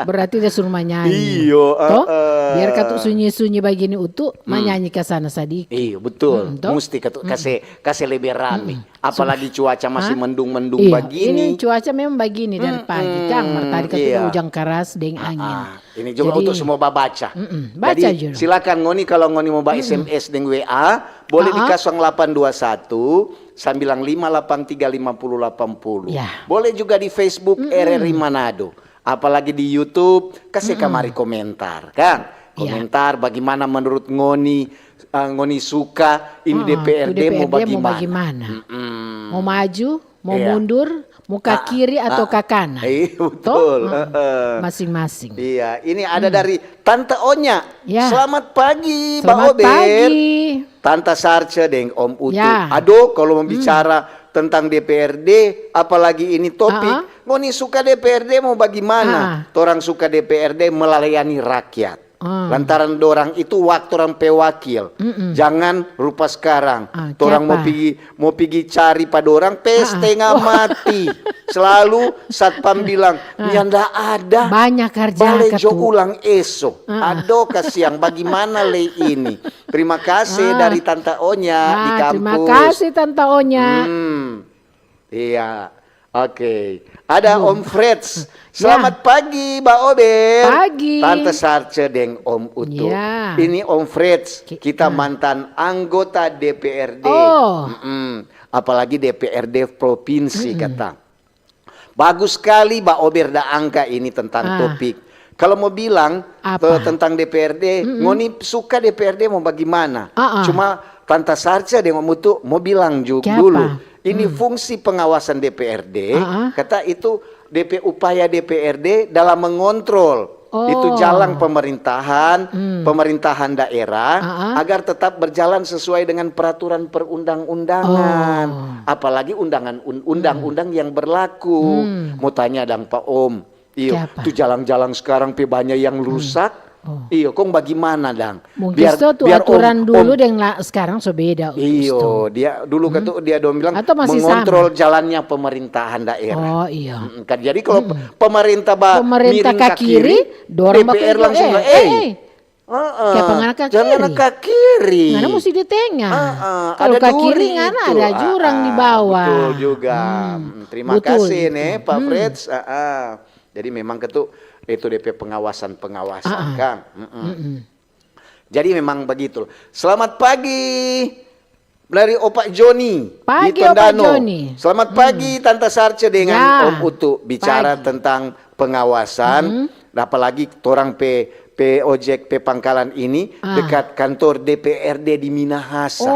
Berarti dia suruh manyanyi. Iyo, Toh? eh, eh. Biar katu sunyi-sunyi bagini Utu, Hmm. manyanyi ka sana sadiki. Iyo, betul. Hmm, toh? Musti katu Hmm. kase, kase lebe rame. Hmm. Apalagi cuaca masih Hah? mendung-mendung Iya, bagini. ini cuaca memang bagini dari Hmm, pagi, Kang. Mar tadi katu iya. ujang keras deng Ah, angin. ah. Ini juga Jadi untuk semua babaca. Mm-mm. Baca Jadi, juga. silakan ngoni kalau ngoni mau ba Mm-mm. S M S deng W A, boleh di Ah, ah. kosong delapan dua satu, sembilan lima delapan tiga lima puluh delapan puluh. Ya. Boleh juga di Facebook Mm-mm. R R I Manado. Apalagi di YouTube, kase Mm-mm. kamari komentar, kan? Ya. Komentar bagaimana menurut ngoni, eh, ngoni suka ini Ah, tu D P R D mau D P R D mau bagimana? bagimana? Mm-mm. Mau maju, mau Iya. mundur, mau ka Ah, kiri atau ah. ka kanan? Iya, Toh? betul. Ah, Heeh. masing-masing. Iya, ini ada Hmm. dari Tante Onya. Ya. Selamat pagi, Mbak Selamat Ober. pagi. Tanta Sarce deng Om Utu. Ya. Aduh, kalau mau Hmm. bicara tentang D P R D, apalagi ini topik, Ah, ah. ngoni suka D P R D mau bagimana? Ah, ah. Torang suka D P R D melayani rakyat. Ah. Lantaran dorang itu wak-, torang pe wakil. Mm-mm. Jangan rupa skarang. Ah, Torang mau kiapa? pigi, mau pigi cari pa dorang, pe Ah, ah. stenga Wah. mati. Selalu satpam bilang, Ah. "Nyanda ada. Banyak kerja Bale jo katu." ulang eso." Ah, ah. Ado kasiang, bagimana lei ini? Terima kasih Ah. dari Tanta Onya di Ah, terima kampus. kasih, Tanta Onya. Hmm. Iya. Oke. Ada Iya. Om Freds. Ya. Selamat pagi, Mbak Ober. Pagi. Tante Sarce deng Om Utu. Ya. Ini Om Freds, Ki-, kita ah. mantan anggota D P R D. Oh. Mm-mm. Apalagi D P R D provinsi, Mm-mm. kata. Bagus skali, Mbak Ober da angka ini tentang Ah. topik. Kalo mo bilang, Apa? eh, tentang D P R D, Mm-mm. ngoni suka D P R D mo bagimana? Ah, ah. Cuma Tanta Sarce deng Om Utu mo bilang ju-, Kiapa? dulu. Ini fungsi pengawasan D P R D, kata itu D P, upaya D P R D dalam mengontrol itu jalan pemerintahan, pemerintahan daerah, agar tetap berjalan sesuai dengan peraturan perundang-undangan, apalagi undangan un-, undang-undang yang berlaku. Mau tanya dang pa Om, iyo, tu jalang-jalang sekarang pe banya yang rusak. Iyo, kong bagimana dang? Mungkin biar, tu biar aturan dulu deng la-, sekarang so beda. Iyo, dia dulu katu dia dong bilang mengontrol jalannya pemerintahan daerah. Oh, iya. Kan jadi kalau pemerintah ba miring ka kiri, dorang D P R langsung bilang, "Eh, jangan ka kiri. Ngana musti di tengah. Kalau ka kiri, ngana ada jurang di bawah." Betul juga. Terima kasih nih, Pak Frits. Jadi memang ketu itu D P pengawasan-pengawasan, kang. Jadi memang begitu. Selamat pagi dari Opa Joni di Tondano. Selamat pagi Tanta Sarce dengan Om Utu. Bicara tentang pengawasan, apalagi torang pe, pe ojek, pe pangkalan ini dekat kantor D P R D di Minahasa.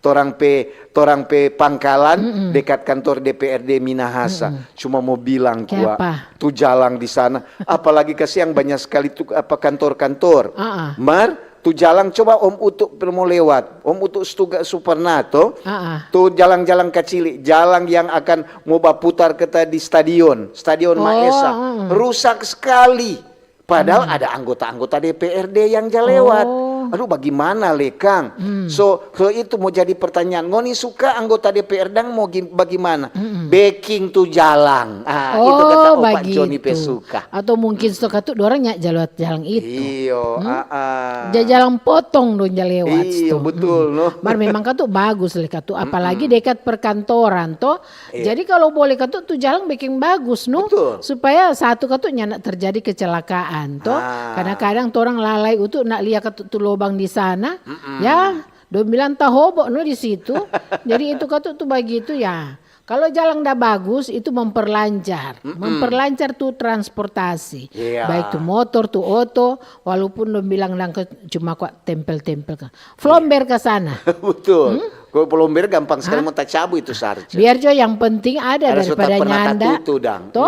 Torang pe, torang pe pangkalan dekat kantor D P R D Minahasa. Cuma mo bilang kua, tu jalang di sana, apalagi kasiang banya skali tu apa kantor-kantor. Mar, tu jalang coba Om Utu mo lewat, Om Utu Stuga Suparnato, tu jalang-jalang kacili, jalang yang akan mo baputar kita di stadion, Stadion Maesa, rusak skali. Padahal ada anggota-anggota D P R D yang ja lewat. Aduh, bagimana le, kang? So, he itu mo jadi pertanyaan. Ngoni suka anggota D P R dang mo gi-, bagimana? Beking tu jalang. Ah, itu kata Opa Joni pe suka. Atau mungkin so katu dorang nya ja lewat jalang itu. Iyo, ah, ah. Ja jalang potong dong ja lewat. Iyo, betul, no. Mar memang katu bagus le katu, apalagi dekat perkantoran to. Iya. Jadi kalau boleh katu tu jalang beking bagus no, supaya satu katu nyanda terjadi kecelakaan to. Kadang-kadang torang lalai utu nak lia katu tu lobang di sana, ya dong bilang tahobo no di situ. Jadi itu katu tu bagitu ya. Kalau jalang da bagus itu memperlancar, memperlancar tu transportasi. Iya. Baik tu motor, tu oto, walaupun dong bilang dang ke, cuma kwa tempel-tempel ka. Flomber ka sana. Betul. Kalo flomber gampang skali mo tacabu itu sarce. Biar jo yang penting ada daripada nyanda. Ada so tak pernah tatutu dang. To?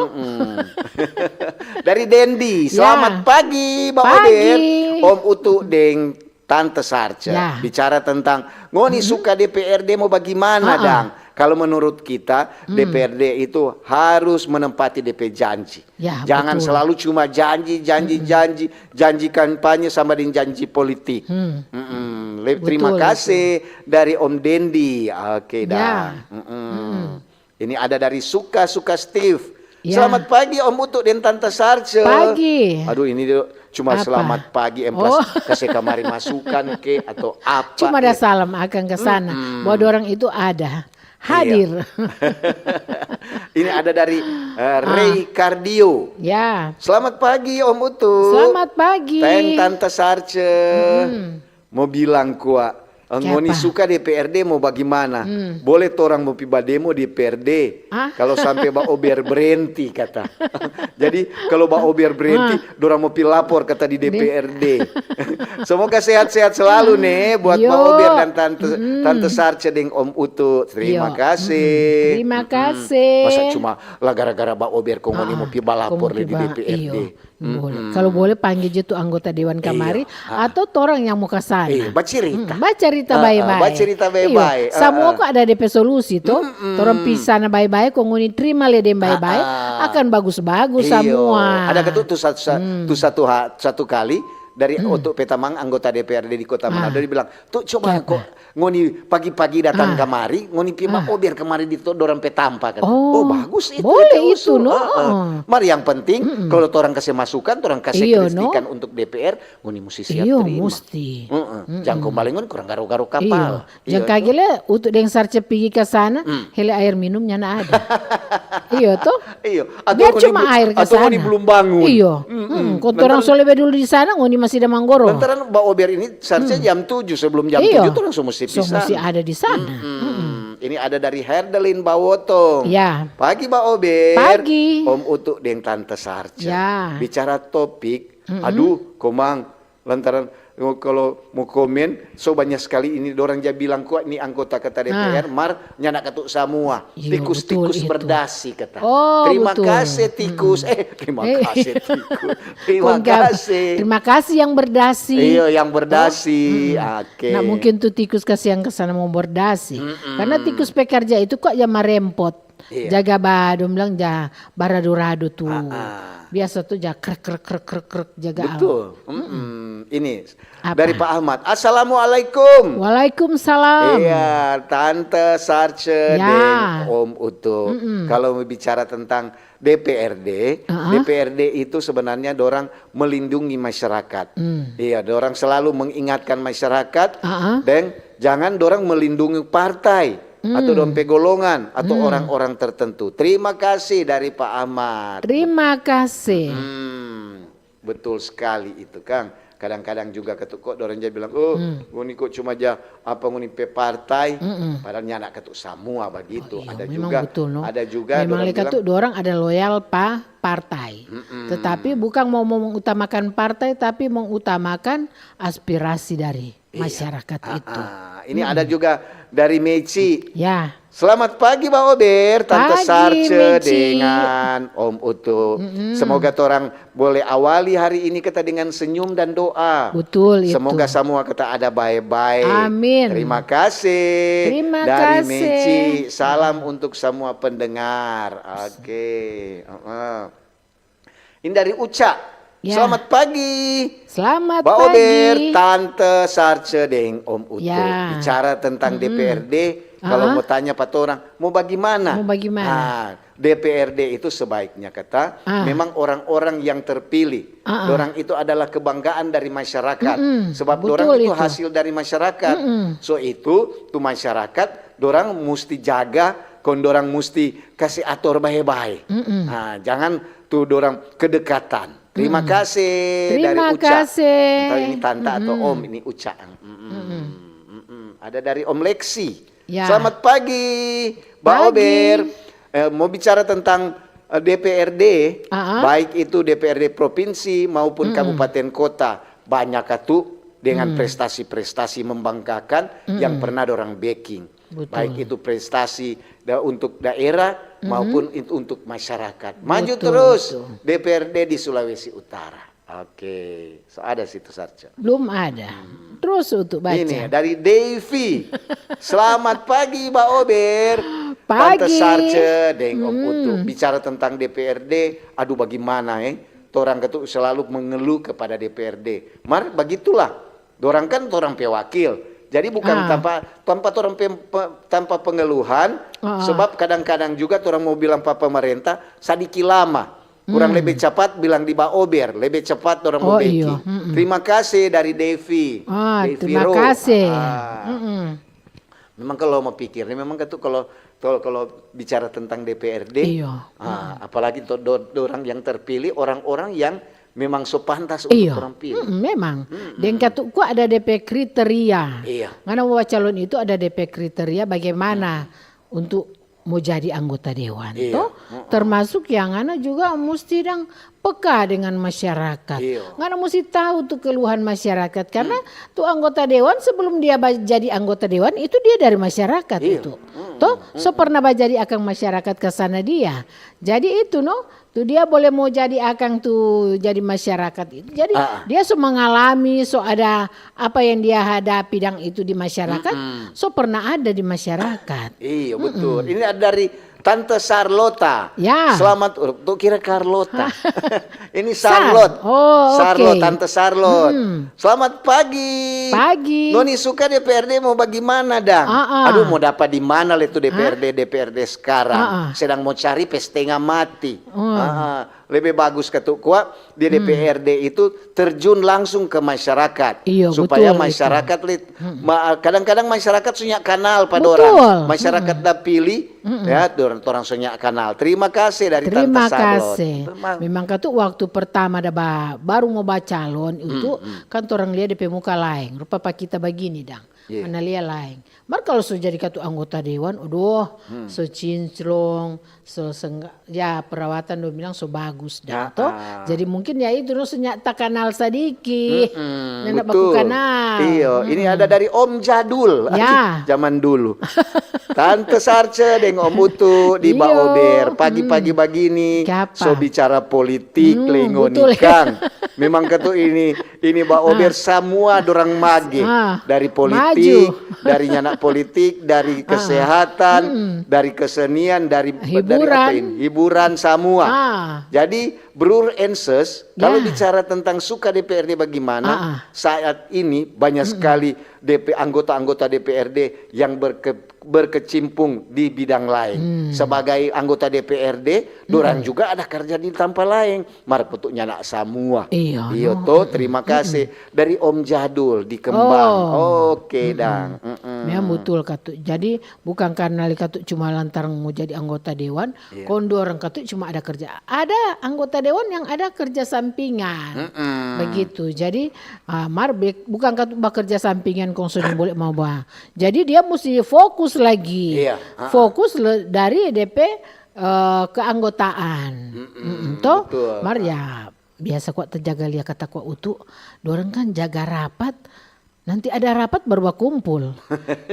Dari Dendi, selamat pagi, Ba Ober, Om Utu deng Tante Sarce. Ya. Bicara tentang ngoni suka D P R D mo bagimana dang? Kalo menurut kita, D P R D itu harus menempati de pe janji. Ya, jangan selalu cuma janji, janji, janji, janji kampanye sama deng janji politik. Terima kasih dari Om Dendi. Oke dah. Ini ada dari Suka-Suka Steve. Ya. Selamat pagi Om Utu deng Tante Sarce. Pagi. Aduh, ini cuma selamat pagi, emplas kase kamari masukan ke atau apa. Cuma ada salam akang ke sana. Bahwa dorang itu ada. Hadir. Ini ada dari, eh, Ray Cardio. Ya. Selamat pagi, Om Utu. Selamat pagi. Teng Tante Sarce. Mo bilang kua, eh, ngoni suka D P R D mo bagimana? Boleh torang mo pi bademo di D P R D. Kalo sampe Ba Ober brenti, kata. Jadi, kalo Ba Ober brenti, dorang mo pi lapor kata di D P R D. Semoga sehat-sehat selalu ne buat Ba Ober dan Tante, Tante Sarce deng Om Utu. Terima kasih. Terima kasih. Masa cuma la gara-gara Ba Ober kong ngoni mo pi balapor di D P R D? Boleh. Kalo boleh pangge jo tu anggota dewan kamari atau torang yang mo ka sana. Bacarita. Bacarita bae-bae. Bacarita bae-bae. Samua ko ada de pe solusi to. Torang pi sana bae-bae, kong ngoni trima le deng bae-bae, akan bagus-bagus samua. Ada katu tu satu, sa-, tu satu ha-, satu kali dari Oto Petamang, anggota D P R D di Kota Manado, dia bilang, "Tu coba ko ngoni pagi-pagi datang kamari, ngoni pi Ba Ober kamari di to-, dorang pe tampa," kata. Oh, bagus itu. Boleh itu, no. Mar yang penting, kalo torang kase masukan, torang kase kritikan untuk D P R, ngoni musti siap trima. Musti. Jang kong bale ngoni kurang garo-garo kapal. Jang kage le, Utu deng Sarce pigi ka sana, hele aer minum nyanda ada. Iyo to? Iyo. Biar cuma aer ka sana. Atau ngoni belum bangun. Iyo. Kong torang so lebe dulu di sana, ngoni masih da manggoro. Lantaran Ba Ober ini seharusnya jam tujuh, sebelum jam tujuh torang so musti pi sana. So musti ada di sana. Ini ada dari Herdelin Bawotong. Ya. Pagi, Ba Ober. Pagi. Om Utu deng Tante Sarce. Ya. Bicara topik, aduh, komang, lantaran Kalau mau komen, so banyak sekali ini dorang ja bilang, "Kok ni anggota kata D P R, mar nyanda katu samua. Iyo, tikus-tikus betul itu. Berdasi," kata. Oh, terima kasih, tikus. Eh, terima kasih, tikus. Terima kasih. Terima kasih yang berdasi. Iyo, yang berdasi. Oke. Nah, mungkin tu tikus kasiang ke sana mau berdasi. Karena tikus pekerja itu kok ya marempot. Iya. Jaga ba, dong bilang ja barado-rado tu. Biasa tu ja krek, krek, krek, krek, krek, jaga. Betul. Ini dari Pak Ahmad. Assalamualaikum. Waalaikumsalam. Iya, Tante Sarce deng Om Utu. Kalau bicara tentang D P R D, D P R D itu sebenarnya dorang melindungi masyarakat. Iya, dorang selalu mengingatkan masyarakat, deng jangan dorang melindungi partai atau dong pe golongan atau orang-orang tertentu. Terima kasih dari Pak Ahmad. Terima kasih. Hmm, betul sekali itu, Kang. Kadang-kadang juga katu kok dorang ja bilang, "Oh, ngoni kok cuma ja apa ngoni pe partai," padahal nyanda katu samua bagitu. Oh, iya, ada memang juga, betul, no? Ada juga memang dorang le katu bilang, dorang ada loyal pa partai. Tetapi bukan mau mengutamakan partai, tapi mengutamakan aspirasi dari masyarakat itu. Ah, ini ada juga dari Meci. Ya. Selamat pagi, Ba Ober, Tante Sarce dengan Om Utu. Semoga torang boleh awali hari ini kita dengan senyum dan doa. Betul itu. Semoga samua kita ada bae-bae. Amin. Terima kasih. Terima kasih. Dari Meci, salam untuk samua pendengar. Oke. Heeh. Ini dari Uca. Ya. Selamat pagi. Selamat pagi. Ba Ober, Tante Sarce deng Om Utu. Ya. Bicara tentang D P R D, kalau mau tanya pa torang, mau bagimana? Mau bagimana? Ah, D P R D itu sebaiknya kata memang orang-orang yang terpilih. Dorang itu adalah kebanggaan dari masyarakat. Sebab dorang itu hasil dari masyarakat. So itu, tu masyarakat, dorang musti jaga, kong dorang musti kasi ator bae-bae. Nah, jangan tu dorang kedekatan. Terima kasih dari Uca. Terima kasih. Entah ini tante atau om, ini Uca. Mm-mm. Ada dari Om Lexi. Ya. Selamat pagi, Ba Ober. Eh, mau bicara tentang, eh, D P R D, baik itu D P R D provinsi maupun kabupaten kota, banyak katu dengan prestasi-prestasi membanggakan yang pernah dorang beking. Betul. Baik itu prestasi da-, untuk daerah maupun it-, untuk masyarakat. Maju terus D P R D di Sulawesi Utara. Oke, so ada situ Sarce. Belum ada. Terus untuk baca. Ini dari Devi. Selamat pagi, Ba Ober. Pagi. Tante Sarce deng Om Utu. Bicara tentang D P R D, aduh, bagimana, eh? Torang katu selalu mengeluh kepada D P R D. Mar, bagitulah. Dorang kan torang pe wakil. Jadi bukan tanpa, tanpa torang pe, pe-, tanpa pengeluhan, sebab kadang-kadang juga torang mau bilang pa pemerintah, sadiki lama. Kurang lebe capat bilang di Ba Ober, lebe capat dorang mau beking. Terima kasih dari Devi. Ah, Devi terima kasih. Memang kalau mau pikir, memang katu kalau, kalau, kalau bicara tentang D P R D, apalagi to-, do-, dorang yang terpilih, orang-orang yang memang so pantas untuk orang pilih. Mm, memang. Deng katu ko ada depe kriteria. Iya. Ngana mo bacalon itu ada depe kriteria bagaimana untuk mo jadi anggota dewan, to? Termasuk yang ngana juga musti dang peka dengan masyarakat. Iya. Ngana musti tahu tu keluhan masyarakat, karena tu anggota dewan sebelum dia ba-, jadi anggota dewan itu dia dari masyarakat itu. To? So pernah bajadi akang masyarakat ka sana dia. Jadi itu, no, tu dia boleh mo jadi akang tu jadi masyarakat itu. Jadi dia so mengalami, so ada apa yang dia hadapi dang itu di masyarakat, so pernah ada di masyarakat. Iya, betul. Ini ada dari Tante Sarlota. Ya. Selamat, tu kira Carlota. Ini Sarlot. Oh, Sarlot, oke. Tante Sarlot. Selamat pagi. Pagi. Ngoni suka D P R D mo bagimana dang? Aduh, mo dapa di mana le tu D P R D, D P R D sekarang? Sedang mo cari pe stenga mati. Lebe bagus katu kwa di D P R D itu terjun langsung ke masyarakat. Iyo, supaya betul itu. Masyarakat le, ma-, kadang-kadang masyarakat so nya kanal pa dorang. Betul. Masyarakat da pilih, ya, dorang, torang so nya kanal. Terima kasih dari Tante Sarlot. Terima kasih. Memang katu waktu pertama da ba-, baru mo bacalon itu, kan torang lia depe muka laeng. Rupa pa kita bagini dang. Iya. Mana lia laeng. Mar kalau so jadi katu anggota dewan, aduh, so cinclong, so sengga-, ya, perawatan dong bilang so bagus dang, to. Jadi mungkin ya itu, no, so nya takanal sadiki. Nyanda baku kanal. Iyo, ini ada dari Om Jadul. Ya. Zaman dulu. Tante Sarce deng Om Utu di Baober. Pagi-pagi bagini, so bicara politik, lei ngoni kang. Memang katu ini, ini Baober samua dorang mage. Dari politik, dari nyanda politik, dari kesehatan, dari kesenian, dari, dari apa ini? Hiburan samua. Jadi, Brur and Sus, kalau bicara tentang suka D P R D bagaimana, saat ini banyak sekali D P, anggota-anggota D P R D yang berke-, berkecimpung di bidang lain. Sebagai anggota D P R D, dorang juga ada kerja di tampa laeng. Mar katu nyanda samua. Iyo, no. To, terima kasih. Dari Om Jadul di Kembang. Oke, dang. Memang butul katu. Jadi, bukan karena lei katu cuma lantaran mo jadi anggota dewan, kong dorang katu cuma ada kerja. Ada anggota dewan yang ada kerja sampingan. Begitu. Jadi, ah, mar be-, bukan katu bakerja sampingan kong so nimbole mau ba. Jadi dia musti fokus lagi. Iya. Fokus le-, dari D P, eh, keanggotaan. To? Mar ya, biasa kwa terjaga lia kata kwa Utu, dorang kan jaga rapat, nanti ada rapat baru bakumpul.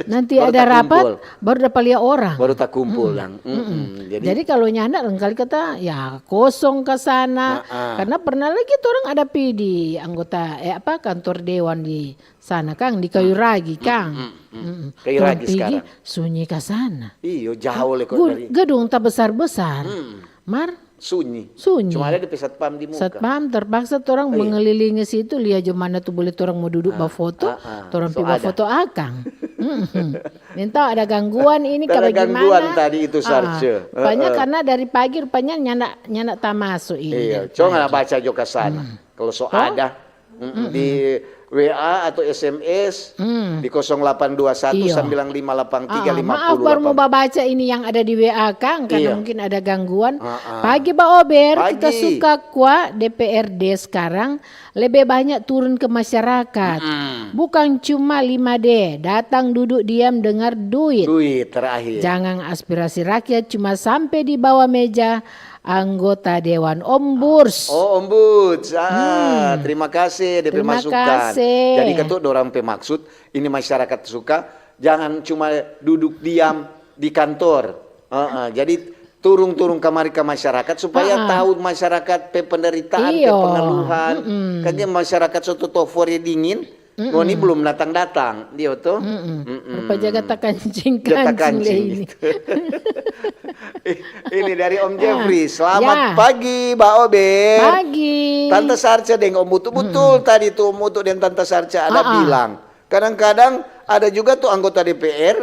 Nanti ada rapat baru dapa lia orang. Baru takumpul dang. Jadi, jadi kalau nyanda lengkali kata ya kosong ka sana. Karena pernah lagi orang ada pi di anggota, eh, apa, kantor dewan di sana kang, di Kayu Ragi kang. Kayu Ragi sekarang. Sunyi ka sana. Iyo, jauh le kok dari gedung tabesar-besar. Mar Sunyi. Sunyi. Cuma ada di satpam di muka. Satpam terpaksa torang mengelilingi situ, lia jo mana tu boleh torang mo dudu bafoto, torang pi bafoto akang. Nintau ada gangguan ini ka bagimana. Ada gangguan tadi itu, Sarce. Rupanya karena dari pagi rupanya nyanda, nyanda tamaso ini. Iya, cuma baca jo ka sana. Kalau so ada, di W A atau S M S di kosong delapan dua satu sembilan lima delapan tiga lima puluh delapan. Maaf, baru mau babaca ini yang ada di W A kang, karena mungkin ada gangguan. Pagi Baober, kita suka kwa D P R D sekarang lebe banyak turun ke masyarakat. Bukan cuma lima D, datang duduk diam dengar duit. Duit terakhir. Jangan aspirasi rakyat cuma sampe di bawa meja, anggota dewan, Om Burs. Oh, Om Burs. Ah, terima kasih depe masukan. Jadi katu dorang pe maksud, ini masyarakat suka, jangan cuma duduk diam di kantor. Heeh, jadi turung-turung kamari ka masyarakat supaya tahu masyarakat pe penderitaan, pe pengeluhan. Kayaknya masyarakat so toto fore dingin, ngoni belum datang-datang, dio to? Rupa jaga takancing-kancing le ini. Ini dari Om Jeffrey. Selamat pagi, Ba Obe. Pagi. Tante Sarce deng Om Utu. Betul tadi tu Om Utu deng Tante Sarce ada bilang. Kadang-kadang ada juga tu anggota D P R,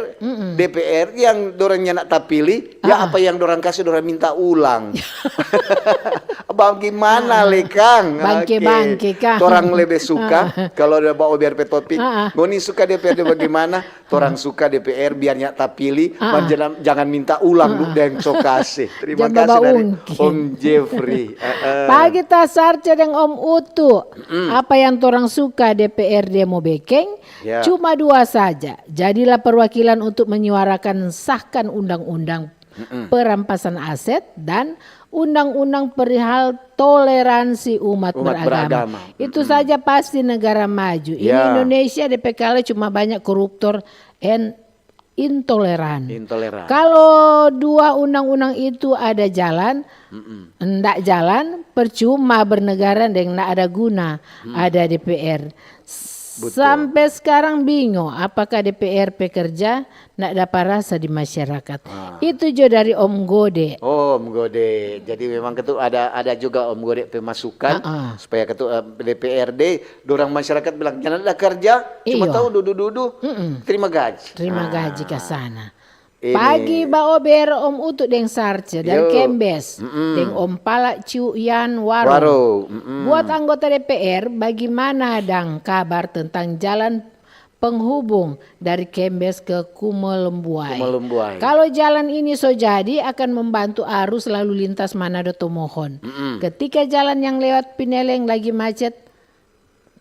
D P R yang dorang nyanda tapili, ya apa yang dorang kase dorang minta ulang. Bagimana le kang? Bangke-bangke kang. Torang lebe suka kalau ada Ba Obe pe topik. Ngoni suka D P R de bagimana? Torang suka D P R biar nyanda tapili, jangan minta ulang deng so kase. Terima kase dari Om Jeffrey. Pagi ta Sarce deng Om Utu. Apa yang torang suka D P R de mo bekeng? Cuma dua saja. Jadilah perwakilan untuk menyuarakan sahkan undang-undang perampasan aset dan undang-undang perihal toleransi umat beragama. Itu saja pasti negara maju. Ini Indonesia depe kala cuma banyak koruptor and intoleran. Intoleran. Kalo dua undang-undang itu ada jalan, nda jalan, percuma bernegara deng nda ada guna ada D P R. Sampe skarang bingo, apakah D P R pe kerja nda dapa rasa di masyarakat? Itu jo dari Om Gode. Oh, Om Gode. Jadi memang ketu ada, ada juga Om Gode pe masukan supaya ketu, eh, D P R de, dorang masyarakat bilang, "Nyanda ada kerja, cuma tau dudu-dudu." Terima gaji. Terima gaji ka sana. Pagi Ba Ober, Om Utu deng Sarce dari Kembes, deng Om Pala Ciu Yan Waro. Buat anggota D P R, bagimana dang kabar tentang jalan penghubung dari Kembes ke Kumelembuai? Kumelembuai. Kalo jalan ini so jadi, akan membantu arus lalu lintas Manado Tomohon. Ketika jalan yang lewat Pineleng lagi macet,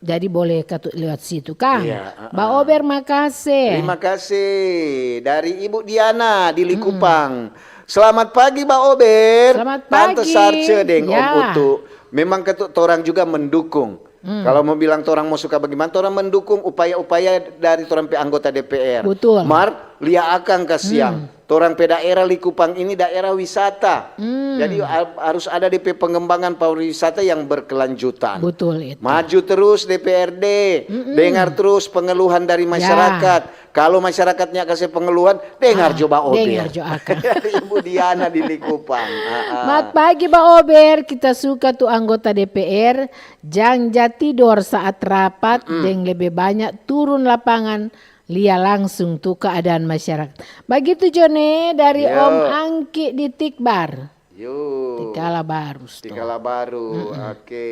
Jadi boleh katu lewat situ kang. Iya, uh-uh. Ba Ober makase. Terima kasih dari Ibu Diana di Likupang. Selamat pagi Ba Ober. Selamat pagi. Tante Sarce deng Om Utu. Memang katu torang juga mendukung. Hmm. Kalau mau bilang torang mau suka bagaimana, torang mendukung upaya-upaya dari torang pe anggota D P R. Betul. Mar, lia akang kasiang. Hmm. Torang pe daerah Likupang ini daerah wisata. Hmm. Jadi harus ada D P pengembangan pariwisata yang berkelanjutan. Betul itu. Maju terus D P R D, mm-mm, dengar terus pengeluhan dari masyarakat. Ya. Kalau masyarakatnya kasih pengeluhan, dengar ah, jo Ba Ober. Dengar jo akang. Ibu Diana di Likupang. Ah, ah. Selamat pagi Ba Ober, kita suka tu anggota D P R. Jang ja tidor saat rapat, mm-mm, deng lebe banya turun lapangan, lia langsung tu keadaan masyarakat. Bagitu jo ne dari Om Angki di Tikbar. Yo. Tikala Baru. Tikala Baru. Mm-mm. Oke.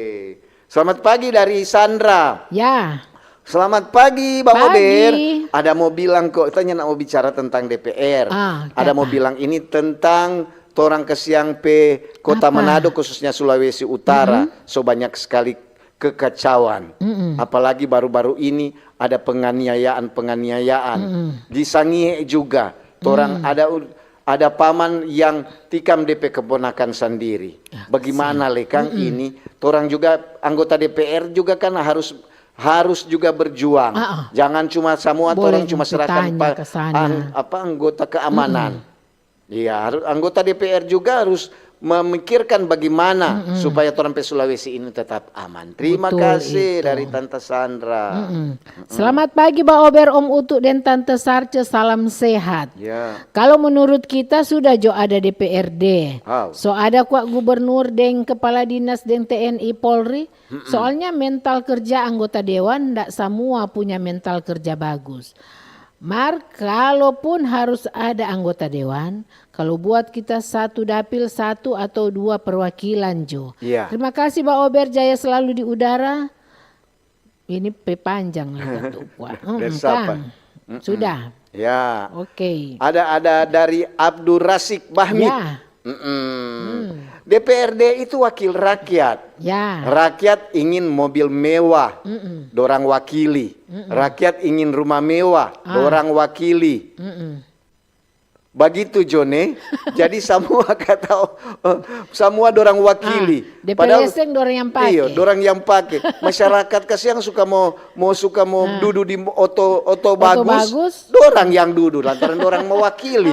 Selamat pagi dari Sandra. Ya. Selamat pagi Bang Ober. Ada mau bilang kok, kita nyanda mau bicara tentang D P R. Ah, ada mau bilang ini tentang torang kasiang pe kota Manado, khususnya Sulawesi Utara. Mm-hmm. So banyak sekali kekacauan. Mm-mm. Apalagi baru-baru ini ada penganiayaan-penganiayaan. Mm-mm. Di Sangihe juga, torang ada ada paman yang tikam depe keponakan sandiri. Bagaimana le kang ini? Torang juga anggota D P R juga kan harus harus juga berjuang. Jangan cuma semua torang cuma serahkan apa anggota keamanan. Iya, anggota D P R juga harus memikirkan bagaimana supaya torang pe Sulawesi ini tetap aman. Terima kasih dari Tante Sandra. Selamat pagi Ba Ober, Om Utu, deng Tante Sarce, salam sehat. Ya. Kalo menurut kita sudah jo ada D P R D. So ada kwa gubernur deng kepala dinas deng T N I Polri. Soalnya mental kerja anggota dewan ndak samua punya mental kerja bagus. Mar, kalo pun harus ada anggota dewan, kalo buat kita satu dapil satu atau dua perwakilan jo. Iya. Terima kasih Ba Ober, jaya selalu di udara. Ini pe panjang lagi tu kwa. Sudah. Ya. Oke. Ada ada dari Abdul Rasik Bahmid. Ya. D P R D itu wakil rakyat. Ya. Rakyat ingin mobil mewah, dorang wakili. Rakyat ingin rumah mewah, dorang wakili. Bagitu jo ne. Jadi samua kata samua dorang wakili. Padahal seng dorang yang pake. Iyo, dorang yang pake. Masyarakat kasiang suka mo mo suka mo dudu di oto oto bagus, dorang yang dudu lantaran dorang mewakili.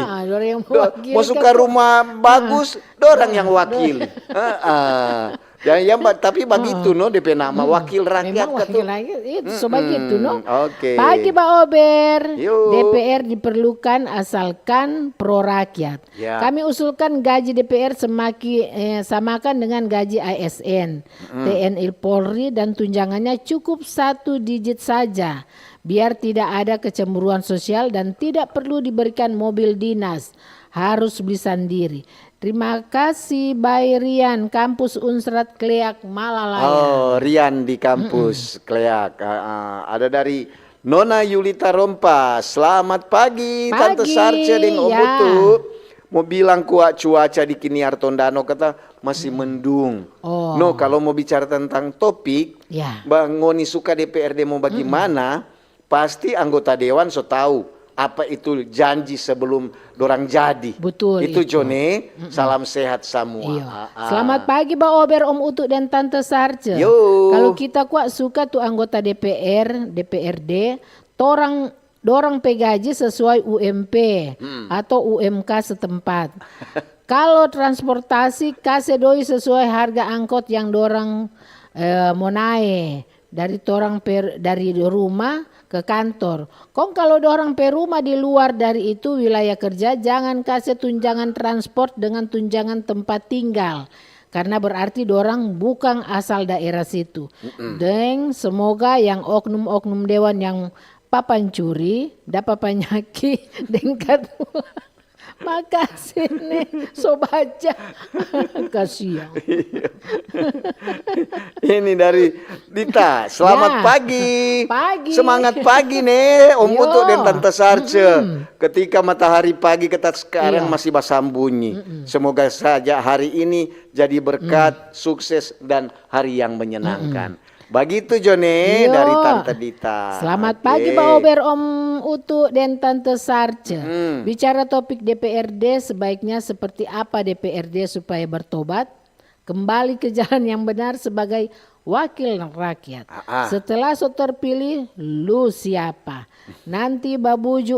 Mo suka rumah bagus, dorang yang wakili. Heeh. Tapi bagitu no depe nama wakil rakyat. Memang wakil rakyat itu so bagitu no. Oke. Pagi Ba Ober. D P R diperlukan asalkan pro rakyat. Ya. Kami usulkan gaji D P R semaki eh, samakan dengan gaji A S N, T N I Polri dan tunjangannya cukup satu digit saja, biar tidak ada kecemburuan sosial dan tidak perlu diberikan mobil dinas, harus beli sandiri. Terima kasih Bay Rian, kampus Unsrat Kleak Malalaya. Oh, Rian di kampus Kleak. Ada dari Nona Yulita Rompa, selamat pagi Tante Sarce deng Om Utu. Mo bilang kwa cuaca di Kiniar Tondano kata masih mendung. No, kalo mo bicara tentang topik, ba ngoni suka D P R D mo bagimana, pasti anggota dewan so tau apa itu janji sebelum dorang jadi. Betul itu. Itu jo ne, salam sehat samua. Iyo. Selamat pagi Ba Ober, Om Utu dan Tante Sarce. Yo. Kalo kita kwa suka tu anggota D P R, D P R D, torang dorang pe gaji sesuai U M P atau U M K setempat. Kalo transportasi, kase doi sesuai harga angkot yang dorang eh, mo nae dari torang pe dari rumah ke kantor. Kong kalo dorang pe rumah di luar dari itu wilayah kerja, jangan kase tunjangan transport dengan tunjangan tempat tinggal, karna berarti dorang bukang asal daerah situ. Deng semoga yang oknum-oknum dewan yang papancuri dapa panyaki deng katua. Makase ne so baca. Kasiang. Ini dari Dita, selamat pagi. Pagi. Semangat pagi ne Om Utu dan Tante Sarce. Ketika matahari pagi kita sekarang masih basambunyi. Semoga saja hari ini jadi berkat, sukses dan hari yang menyenangkan. Bagitu jo ne dari Tante Dita. Selamat pagi, Ba Ober, Om Utu, dan Tante Sarce. Bicara topik D P R D, sebaiknya seperti apa D P R D supaya bertobat? Kembali ke jalan yang benar sebagai wakil rakyat. Setelah so terpilih, lu siapa? Nanti babuju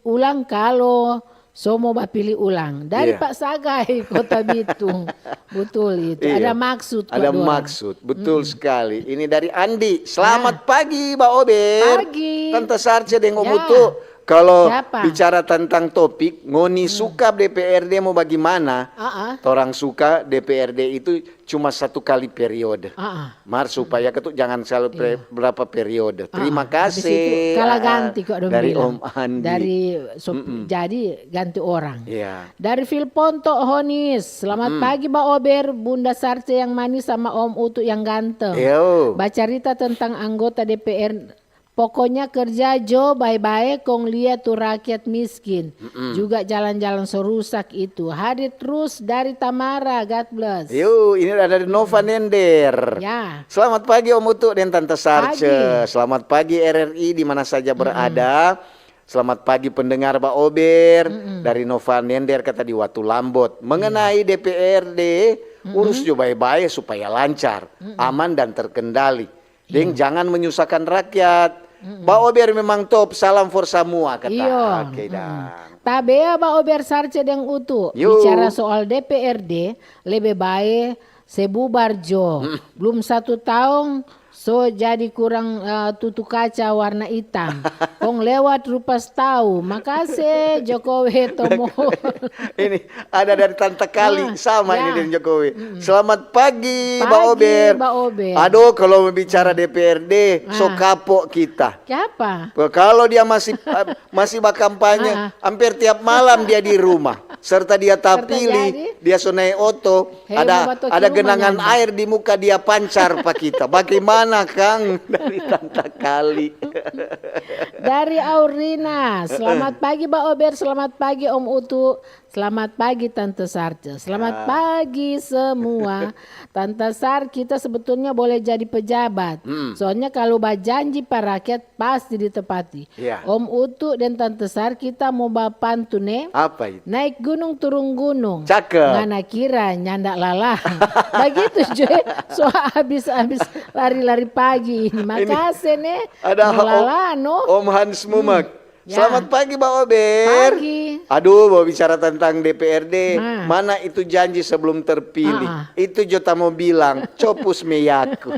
ulang kalo so mo bapili ulang. Dari Pak Sagai, Kota Bitung. Betul itu. Ada maksud. Ada maksud. Betul sekali. Ini dari Andi. Selamat pagi, Ba Ober. Pagi. Tante Sarce deng Om Utu. Kalo bicara tentang topik, ngoni suka D P R D mo bagimana? Torang suka D P R D itu cuma satu kali periode. Mar supaya katu jangan selalu berapa periode. Terima kasih. Kala ganti kok dong dari bilang. Om Andi. Dari jadi ganti orang. Iya. Dari Phil Ponto Honis, selamat pagi Ba Ober, Bunda Sarce yang manis sama Om Utu yang ganteng. Bacarita tentang anggota D P R. Pokoknya kerja jo bae-bae kong lia tu rakyat miskin. Juga jalan-jalan so rusak itu. Hadir trus dari Tamara, God bless. Yo, ini ada dari Nova Nender. Ya. Selamat pagi Om Utu dan Tante Sarce. Selamat pagi R R I di mana saja berada. Selamat pagi pendengar Ba Ober dari Nova Nender kata di Watu Lambot. Mengenai D P R D, urus jo bae-bae supaya lancar, aman dan terkendali. Deng jangan menyusahkan rakyat. Ba Ober memang top, salam for samua kata. Oke dang. Tabea Ba Ober Sarce deng Utu, bicara soal D P R D, lebe bae se bubar jo. Blum satu taong so jadi kurang eh, tutu kaca warna itam. Kong lewat rupa stau. Makase Jokowi tomo. Ini ada dari Tante Kali, sama ini deng Jokowi. Selamat pagi, Ba Ober. Aduh, kalau bicara D P R D, so kapok kita. Kiapa? Kalau dia masih eh, masih bakampanye, hampir tiap malam dia di rumah. Serta dia tapili, dia so nae oto, ada ada genangan air di muka dia pancar pa kita. Bagaimana, Kang? Dari Tante Kali. Dari Aurina, selamat pagi Ba Ober, selamat pagi Om Utu, selamat pagi Tante Sarce, selamat pagi semua. Tante Sar, kita sebetulnya boleh jadi pejabat. Soalnya kalau bajanji pa rakyat pasti ditepati. Om Utu dan Tante Sar, kita mo bapantun ne. Apa itu? Naik gunung turun gunung. Cakep. Ngana kira nyanda lalah. Bagitu jo, so habis-habis lari-lari pagi ini. Makase ne. Ada Om Hans Mumak. Selamat pagi Ba Ober. Pagi. Aduh, mau bicara tentang D P R D. Mana itu janji sebelum terpilih? Itu jo ta mo bilang, copus meyaku.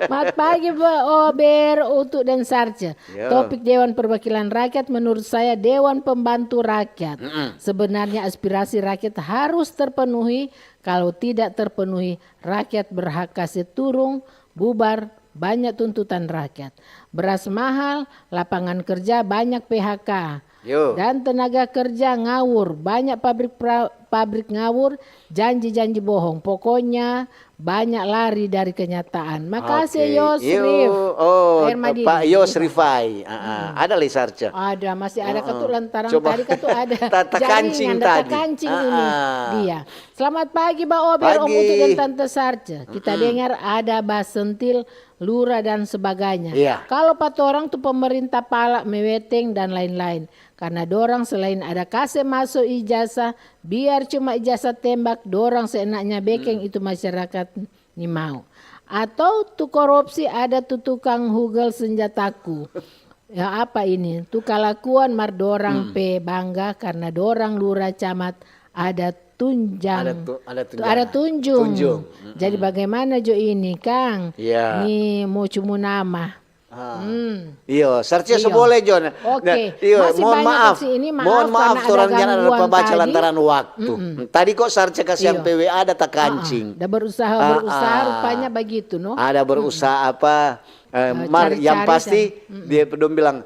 Selamat pagi Ba Ober, Utu dan Sarce. Topik Dewan Perwakilan Rakyat menurut saya Dewan Pembantu Rakyat. Sebenarnya aspirasi rakyat harus terpenuhi. Kalau tidak terpenuhi, rakyat berhak kase turung, bubar, banyak tuntutan rakyat. Beras mahal, lapangan kerja banyak P H K. Dan tenaga kerja ngawur, banyak pabrik pabrik ngawur, janji-janji bohong. Pokoknya banyak lari dari kenyataan. Makase Yosrif. Oh, Pak Yosrifai. Ada lagi Sarce? Ada, masih ada katu lantaran tadi katu ada. Tata kancing tadi. Tata kancing ini dia. Selamat pagi Ba Ober, Om Utu dan Tante Sarce. Kita dengar ada Ba Sentil, Lura dan sebagainya. Kalo pa torang tu pemerintah pala meweteng dan lain-lain. Karna dorang selain ada kase maso ijazah, biar cuma ijazah tembak, dorang seenaknya bekeng itu masyarakat nimau. Atau tu korupsi ada tu tukang hugel senjataku. Ya apa ini? Tu kalakuan mar dorang pe bangga karna dorang lura camat ada tunjang. Ada tunjung. Jadi bagaimana jo ini, Kang? Ni mo cumu nama. Iyo, Sarce so boleh jo. Oke. Iyo, mohon maaf. Mohon maaf, torang nyanda dapa baca lantaran waktu. Tadi kok Sarce kasiang P W A ada takancing. Ada berusaha-berusaha rupanya bagitu, no? Ada berusaha apa? Mar yang pasti dia dong bilang,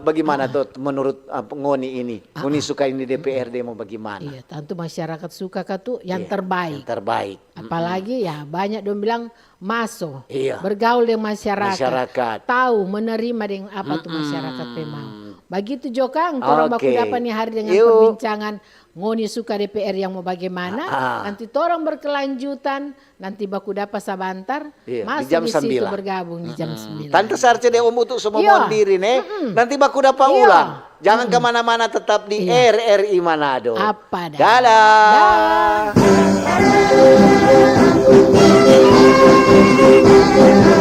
bagaimana to menurut ngoni ini? Ngoni suka ini D P R D mo bagaimana? Iya, tentu masyarakat suka katu yang terbaik. Yang terbaik. Apalagi ya banyak dong bilang maso, bergaul deng masyarakat, tau menerima deng apa tu masyarakat pe mau. Bagitu jo kang, torang baku dapa ni hari dengan perbincangan Ngoni suka D P R yang mau bagaimana? Ah. Nanti torang berkelanjutan, nanti baku dapa sabantar, Iya, di masuk jam di situ sembilan. Bergabung di jam sembilan. Tante Sarce deng Om Utu semua Iya. mohon diri ne. Nanti baku dapa Iya. ulang. Jangan kemana-mana, tetap di Iya. R R I Manado. Apa dah? Dadah. Dah.